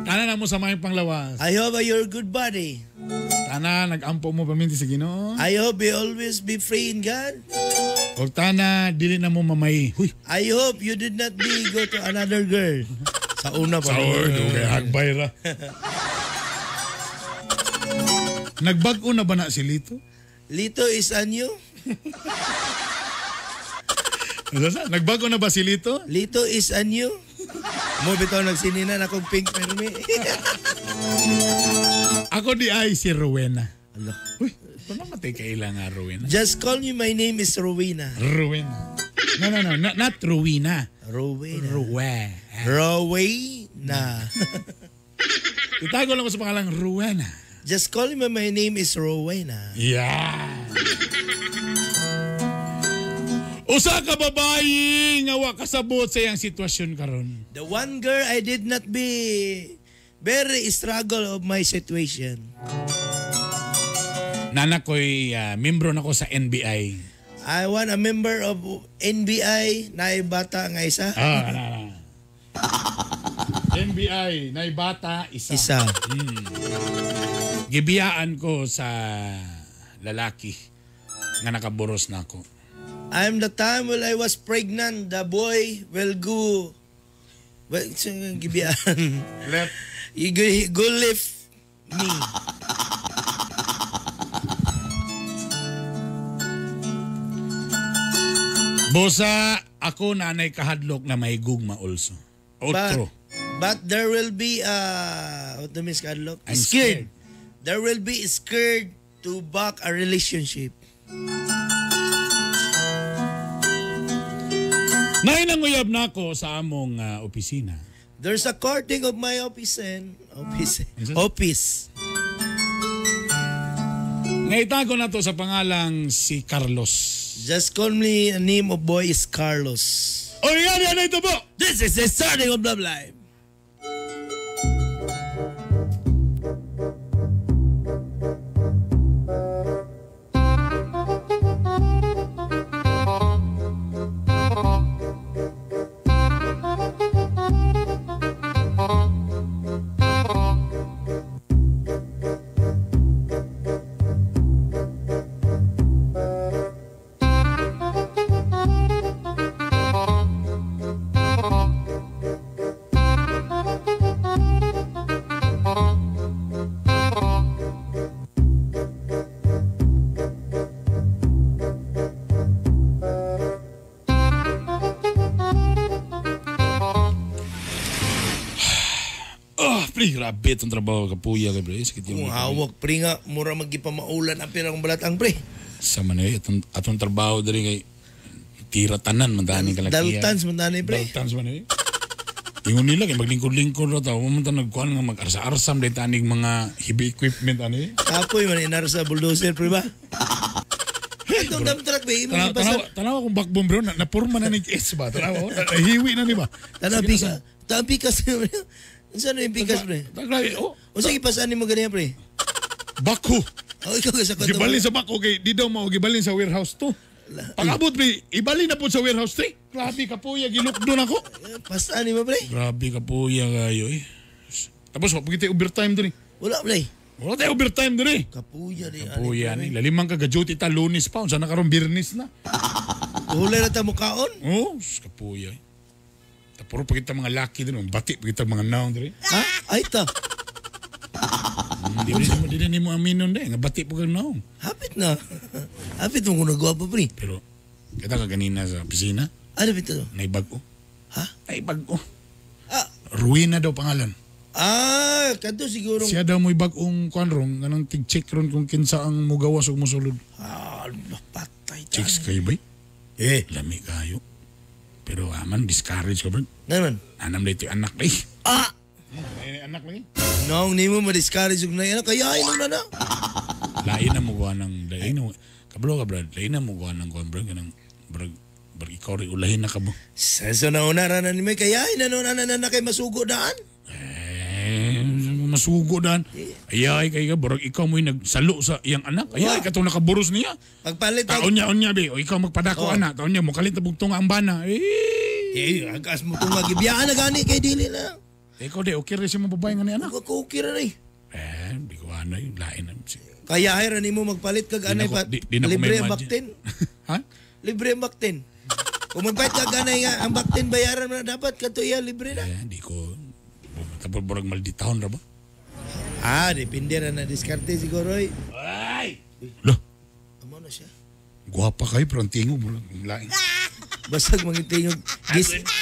Tana na mo sa mga panglawas. I hope you're good body. Tana, nag-ampo mo paminti sa Ginoo. I hope you always be free in God. O tana, dili na mo mamay. Huy. I hope you did not be go to another girl. Sa una pa. Sa una, okay, hagbay ra. Nagbag-o na ba na si Lito? Lito is a new. Nagbago na ba si Lito? Lito is a new. Mo bitaw nagsininan akong pink permi. Ako di ay si Rowena. Ala. Uy, pamamatay kaila nga Rowena. Just call me, my name is Rowena. Rowena. No, not Rowena. Rowena. Rowena. Itago lang ko sa pangalang Rowena. Just call me, my name is Rowena. Yeah. Usa ka babae nga wa kasabot sa iyang sitwasyon karon. The one girl I did not be very struggle of my situation. Nana ko'y membro nako sa NBI. I want a member of NBI na bata nga isa. Na. NBI na bata isa. Isa. Gibiyaan ko sa lalaki nga nakaburos na ako. I'm the time when I was pregnant, the boy will go. Well, gibiyaan. Left. He go left me. Bosa, ako nanay kahadlok na may gugma also. Otro. But there will be what do you mean, kahadlok? I'm scared. There will be scared to back a relationship. Nainanguyab na ako sa among opisina. There's a courting of my office and office. Office. Ngaitago na to sa pangalang si Carlos. Just call me the name of boy is Carlos. O yan, yan ito po! This is the starting of Love Live. Thank Pre, grabe itong trabaho kapuya kay pre. Sakit yung Kung hawak pre nga mura magipamaulan ang pirang balatang pre. Sa man eh, atong trabaho diri kay tira tanan man tani kalakihan. Daltans man tani pre. Daltans man eh. Ingon nila kay maglingkod-lingkod ra ta, man ta nagkuan nga mag-arsa-arsam day tanig mga heavy equipment ani. Kapoy man inarsa bulldozer pre ba? Itong dump truck pre, imong ipasa. Tanawa kung backbone bro, napurma na ni S ba? Tanawa, nahiwi na ni ba? Tanaw pika. Tanaw pikas. Unsa na yung pikas pre? Oh. Unsa gipasaan nimo ganiya pre? Bako. Oh, ikaw ka sa kwarto. Gibalin sa bako kay di daw mao gibalin sa warehouse 2. Pag-abot pre, ibalin na po sa warehouse 3. Grabe ka puya, gilukdon ako. Pasaan nimo pre? Grabe ka puya kayo eh. Tapos wa pagiti overtime diri. Wala pre. Wala tayo overtime diri. Kapuya ni. Kapuya ni. Lalimang ka ga-duty ta Lunes pa unsa na karon Biyernes na. Hulay na ta mukaon. Oh, kapuya. Tapos pa kita mga laki diri, bati pa kita mga naong diri. Ha? Ay ta. Di na mo aminon dai, nga bati po kag naong. Hapit na. Hapit mo kung nagwapo pre. Pero kita ka ganina sa opisina. Ano bito? Naibag-o. Ha? Naibag-o. Ah. Ruina daw pangalan. Ah, kadto siguro. Siya daw mo'y bag-ong kuan rong, ganang tig-check ron kung kinsa ang mugawas ug mosulod. Ah, patay ta. Chicks kayo bay? Eh. Lami kayo. Pero aman, discourage ka bro. Naman? Anam na ito yung anak eh. Ah! Ay, anak lagi. No, ni mo ma-discourage ug na ano, kaya ay na na. Lain na mo kuha ng, lain na mo, kablo ka brad, lain na mo kuha ng kuha bro, ganang, brad, brad, ikaw rin, ulahin na ka mo. Sa so nauna ra na ni may kaya ay na na na na kay masugo daan. Eh, masugo daan. Ayay kay ka, burag ikaw mo'y nagsalo sa iyang anak. Ayay, katong nakaburos niya. Pagpalit. Taon niya, unya, be. O ikaw magpadako, oh. Anak. Taon niya, mukalit na bugtong ang bana. Eh, eh agas mo itong magibiyaan na gani kay dili na. Ikaw di, okay rin siya mababae nga ni anak. Okay rin eh. Eh, di ko ano yun, lain na. Kaya ay rin mo magpalit kag anay pa. Libre ang baktin. Ha? Libre ang baktin. Kung magpalit kag anay nga, ang baktin bayaran mo na dapat. Kato iya, libre na. Eh, di ko. Tapos burag malditahon ra ba? Ah, depende ra na diskarte siguro eh. Ay! Lo. Amo na siya. Guwapa kayo pero ang tingog mo lang. Lain. Basag mga tingog.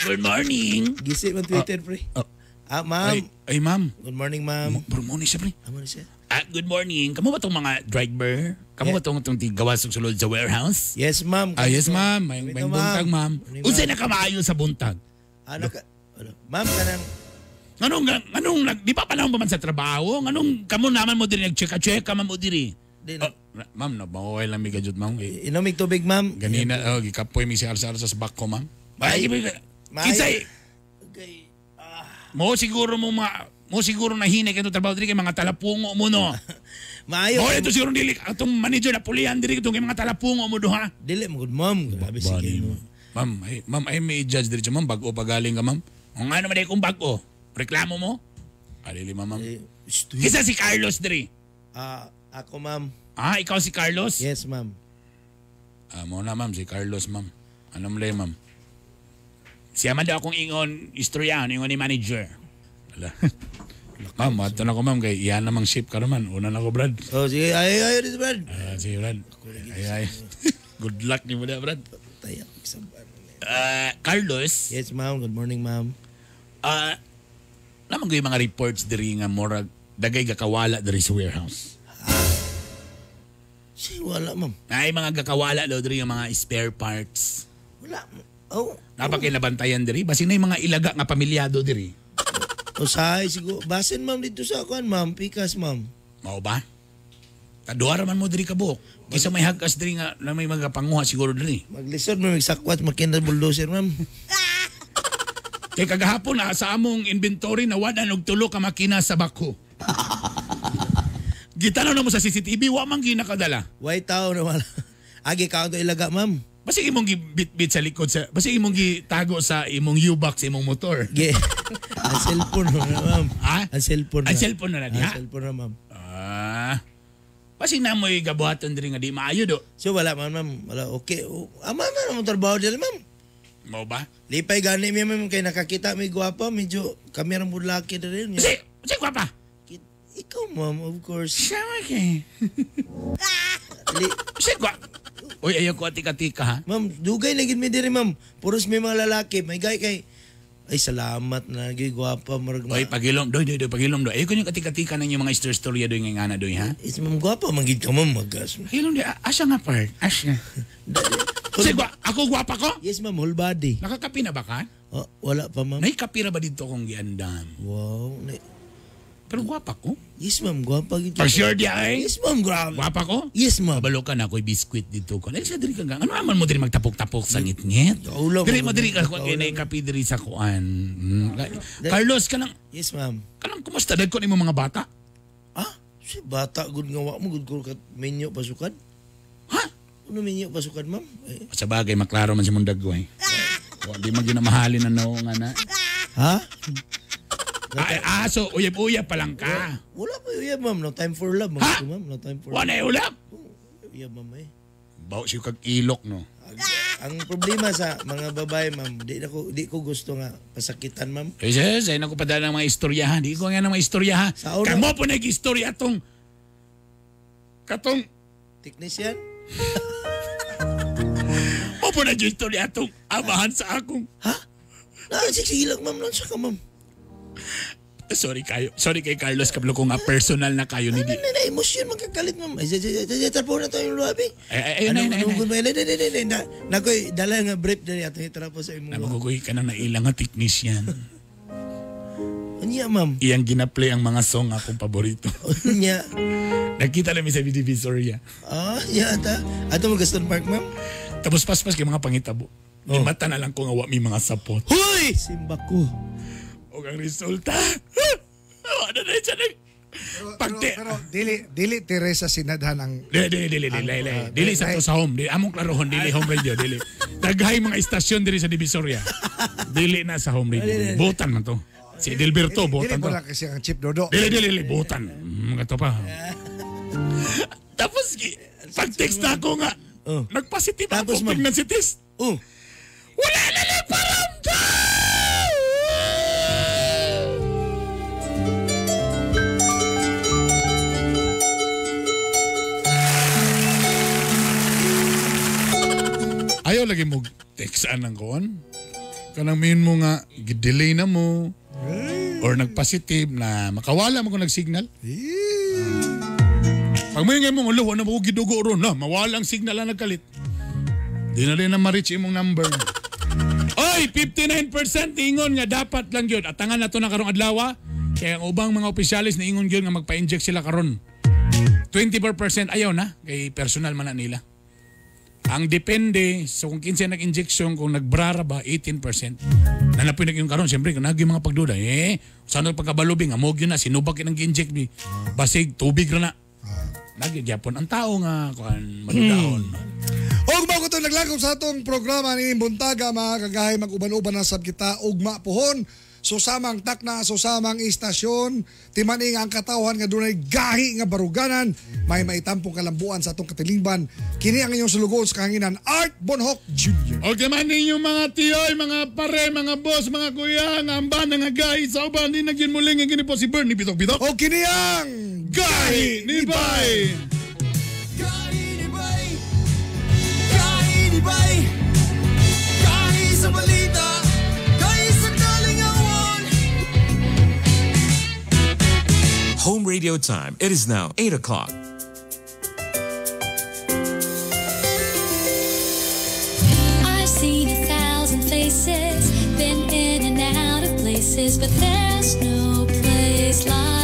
Good morning. Gisi man Twitter, pre. Ah, ma'am. Ay, ma'am. Good morning, ma'am. Good morning siya, pre. Amo na siya. Ah, good morning. Kamu ba itong mga driver? Kamu ba itong gawa sa sulod sa warehouse? Yes, ma'am. Ah, yes, ma'am. May buntag, ma'am. Unsay na kamaayo sa buntag? Ano ka? Ma'am, kanang Anong di pa panahon pa man sa trabaho? Anong kamo naman mo diri nagcheka-cheka man mo diri? Di na. Oh, ma'am, no, mawaway lang mi gajud ma'am. Inom mig tubig, ma'am. Ganina, oh, gikapoy mi si Arsa sa bako, ma'am. Ay, kinsay. Mo siguro mo mo siguro nahinay kayo trabaho diri kay mga talapungo mo no. Maayo. Mo ito siguro dili atong manager na pulihan diri itong kay mga talapungo mo duha. Dili mo good, ma'am. Grabe sige mo. Ma'am, ay, ma'am, ay may judge diri ma'am bag-o pa galing ka, ma'am. Kung ano man kung bag-o. Reklamo mo? Alili, ma'am. Kisa si Carlos diri. Ah, ako, ma'am. Ah, ikaw si Carlos? Yes, ma'am. Ah, mo na, ma'am, si Carlos, ma'am. Anong lay, ma'am? Siya man daw akong ingon, istoryahan, ingon ni manager. Ala. Ma'am, ato na ko, ma'am, kay iyan namang ship ka naman. Una na ko, Brad. Oh, sige, ay, ay, ay, Brad. Ah, sige, Brad. Ay, ay. Good luck ni mo na, Brad. Carlos? Yes, ma'am. Good morning, ma'am. Naman ko yung mga reports diri nga murag dagay gakawala diri sa warehouse. Si wala, ma'am. Ay mga gakawala daw diri nga mga spare parts. Wala. Oh. Napakay nabantayan diri basin na yung mga ilaga nga pamilyado diri. Usahay siguro. Basin, ma'am, dito sa kuan, ma'am. Pikas, ma'am. Mao ba? Taduara man mo diri kabuok. Kaysa may hagas diri nga na may mga panguha siguro diri. Maglisod mo magsakwat makina bulldozer, ma'am. Kay kagahapon na sa among inventory na wala og tulo ka makina sa bako. Gitanaw na mo sa CCTV, wa man ginakadala. Way tao na wala. Agi ka ilaga, ma'am. Basig imong gibitbit sa likod sa basig imong gitago sa imong U-box imong motor. Ge. Ang cellphone na, ma'am. Ha? Ang cellphone na. Ang cellphone na diha. Ang cellphone na, ma'am. Ah. Basig na mo'y gabuhaton diri nga di maayo do. So wala man, ma'am. Wala okay. Oh, ama man ang trabaho diri, ma'am. Mao ba? Lipay gani mi ma'am kay nakakita mi gwapa medyo kami rang bulaki diri niya. Si gwapa. Ikaw, ma'am, of course. Siya okay. Si gwapa. Uy, ayaw ko atika-tika ha. Ma'am, dugay na gid mi diri, ma'am. Puros may mga lalaki. May gay kay Ay, salamat na. Gay, gwapa. Marag Oy, pagilom. Doy, doy, doy, pagilom doy. Ayoko yung katika-tika ng inyong mga istorya doy nga na doy, ha? Is, ma'am, gwapa. Manggid ka, ma'am. Magas. Pagilom doy. Asa nga part? Asa? Kasi, ako gwapa ko? Yes, ma'am. Whole body. Nakakapi na ba ka? Oh, wala pa, ma'am. Naikapira ba dito akong giandam? Wow. Pero gwapa ko? Yes, ma'am. Gwapa. For sure di ay? Yes, ma'am. Grabe. Gwapa ko? Yes, ma'am. Kabalo ka na ako'y biskwit dito ko. Ay, sa diri ka nga. Ano naman mo diri magtapok-tapok sa ngit-ngit? Diri mo diri ka kung kaya kapi diri sa kuan. Carlos, kanang... Yes, ma'am. Kanang kumusta? Dagko ni mo mga bata? Ah? Si bata, good nga wa mo. Good ko menyo pasukan. Ha? Ano menyo pasukan, ma'am? Eh. Sa bagay, maklaro man si mong dagko eh. Di mo ginamahalin na noong nga na. Ha? So uyab-uyab pa lang ka. Wala pa uyab, ma'am. No time for love. Ha? Ma'am. No time for love. Wala ulap? Uyab, ma'am eh. Baw siya kag ilok, no? Ang problema sa mga babae, ma'am, di ko gusto nga pasakitan, ma'am. Yes, ay naku padala ng mga istorya, ha? Di ko nga ng mga istorya, ha? Kamo po nag-istorya atong... Katong... Technician? Mo po nag-istorya atong amahan sa akong... Ha? Sige lang, ma'am. Lansa ka, ma'am. Sorry kayo. Sorry kay Carlos kablo ko nga personal na kayo ni di. Ano na emosyon magkakalit ma'am. Ay tarpo na tayo luabi. Ay ay ay. Nakoy dala nga brief diri ato itrapo sa imo. Naguguy ka nang nailang nga technician. Unya ma'am. Iyang gina-play ang mga song akong paborito. Unya. Nakita namin sa Divisoria. Ah, nya ata. Ato mo Gaston Park ma'am. Tapos paspas kay mga pangitabo. Oh. Mata na lang ko nga wa mi mga sapot. Huy! Simba ko. Og ang resulta. Ano na siya nag... Pero dili Teresa sinadhan ang... Dili dili sa to sa home. Dili, among klarohon, dili home radio, dili. Daghay mga istasyon dili sa Divisoria. Dili na sa home radio. Butan man to. Si Dilberto, butan to. Dili kasi ang Chip Dodo. Dili, butan. Mga to pa. Tapos, pag-text na ako nga, nagpositive ako, pregnancy test. Wala na lang paramdam! Ayaw lagi mo text-an ng koon. Kanang main mo nga, delay na mo. Or nagpositive na makawala mo kung nagsignal. Pag may ngayon mong ulo, ano mo gidugo ron na, mawala ang signal na nagkalit. Di na rin na ma-reach imong number. Oy, 59% ingon nga dapat lang yun. Atangan na to na karong adlaw. Kaya ang ubang mga opisyalis na ingon yun nga magpa-inject sila karon. 24% ayaw na, kay personal man na nila. Ang depende, so kung kinsa nag-injection, kung nagbrara ba, 18%. Nanapoy na yung karon, siyempre, kung nagyong mga pagduda, saan pagkabalubing, amog yun na, sinubak yun ang gi-inject, basig, tubig na. Nagyapon ang tao nga, kung madudaon. Og bago ito naglakop sa atong programa ni Buntaga, mga kagahay, mag-uban-uban na sab kita, ugma pohon. Susamang takna, susamang istasyon, timaning ang katawhan nga dunay gahi nga baruganan, may maitampong kalambuan sa atong katilingban. Kini ang inyong sulugoon sa kahanginan, Art Bonhoc Jr. Okay man ninyong mga tiyoy, mga pare, mga boss, mga kuya, nga amban nga gahi sa uban, di nagyan muling nga kini po si Bernie Bitok-Bitok. O kini ang Gahi ni Bay! Gahi ni Bay! Gahi ni Bay! Gahi sa balita! Home radio time. It is now 8 o'clock. I've seen 1,000 faces, been in and out of places, but there's no place like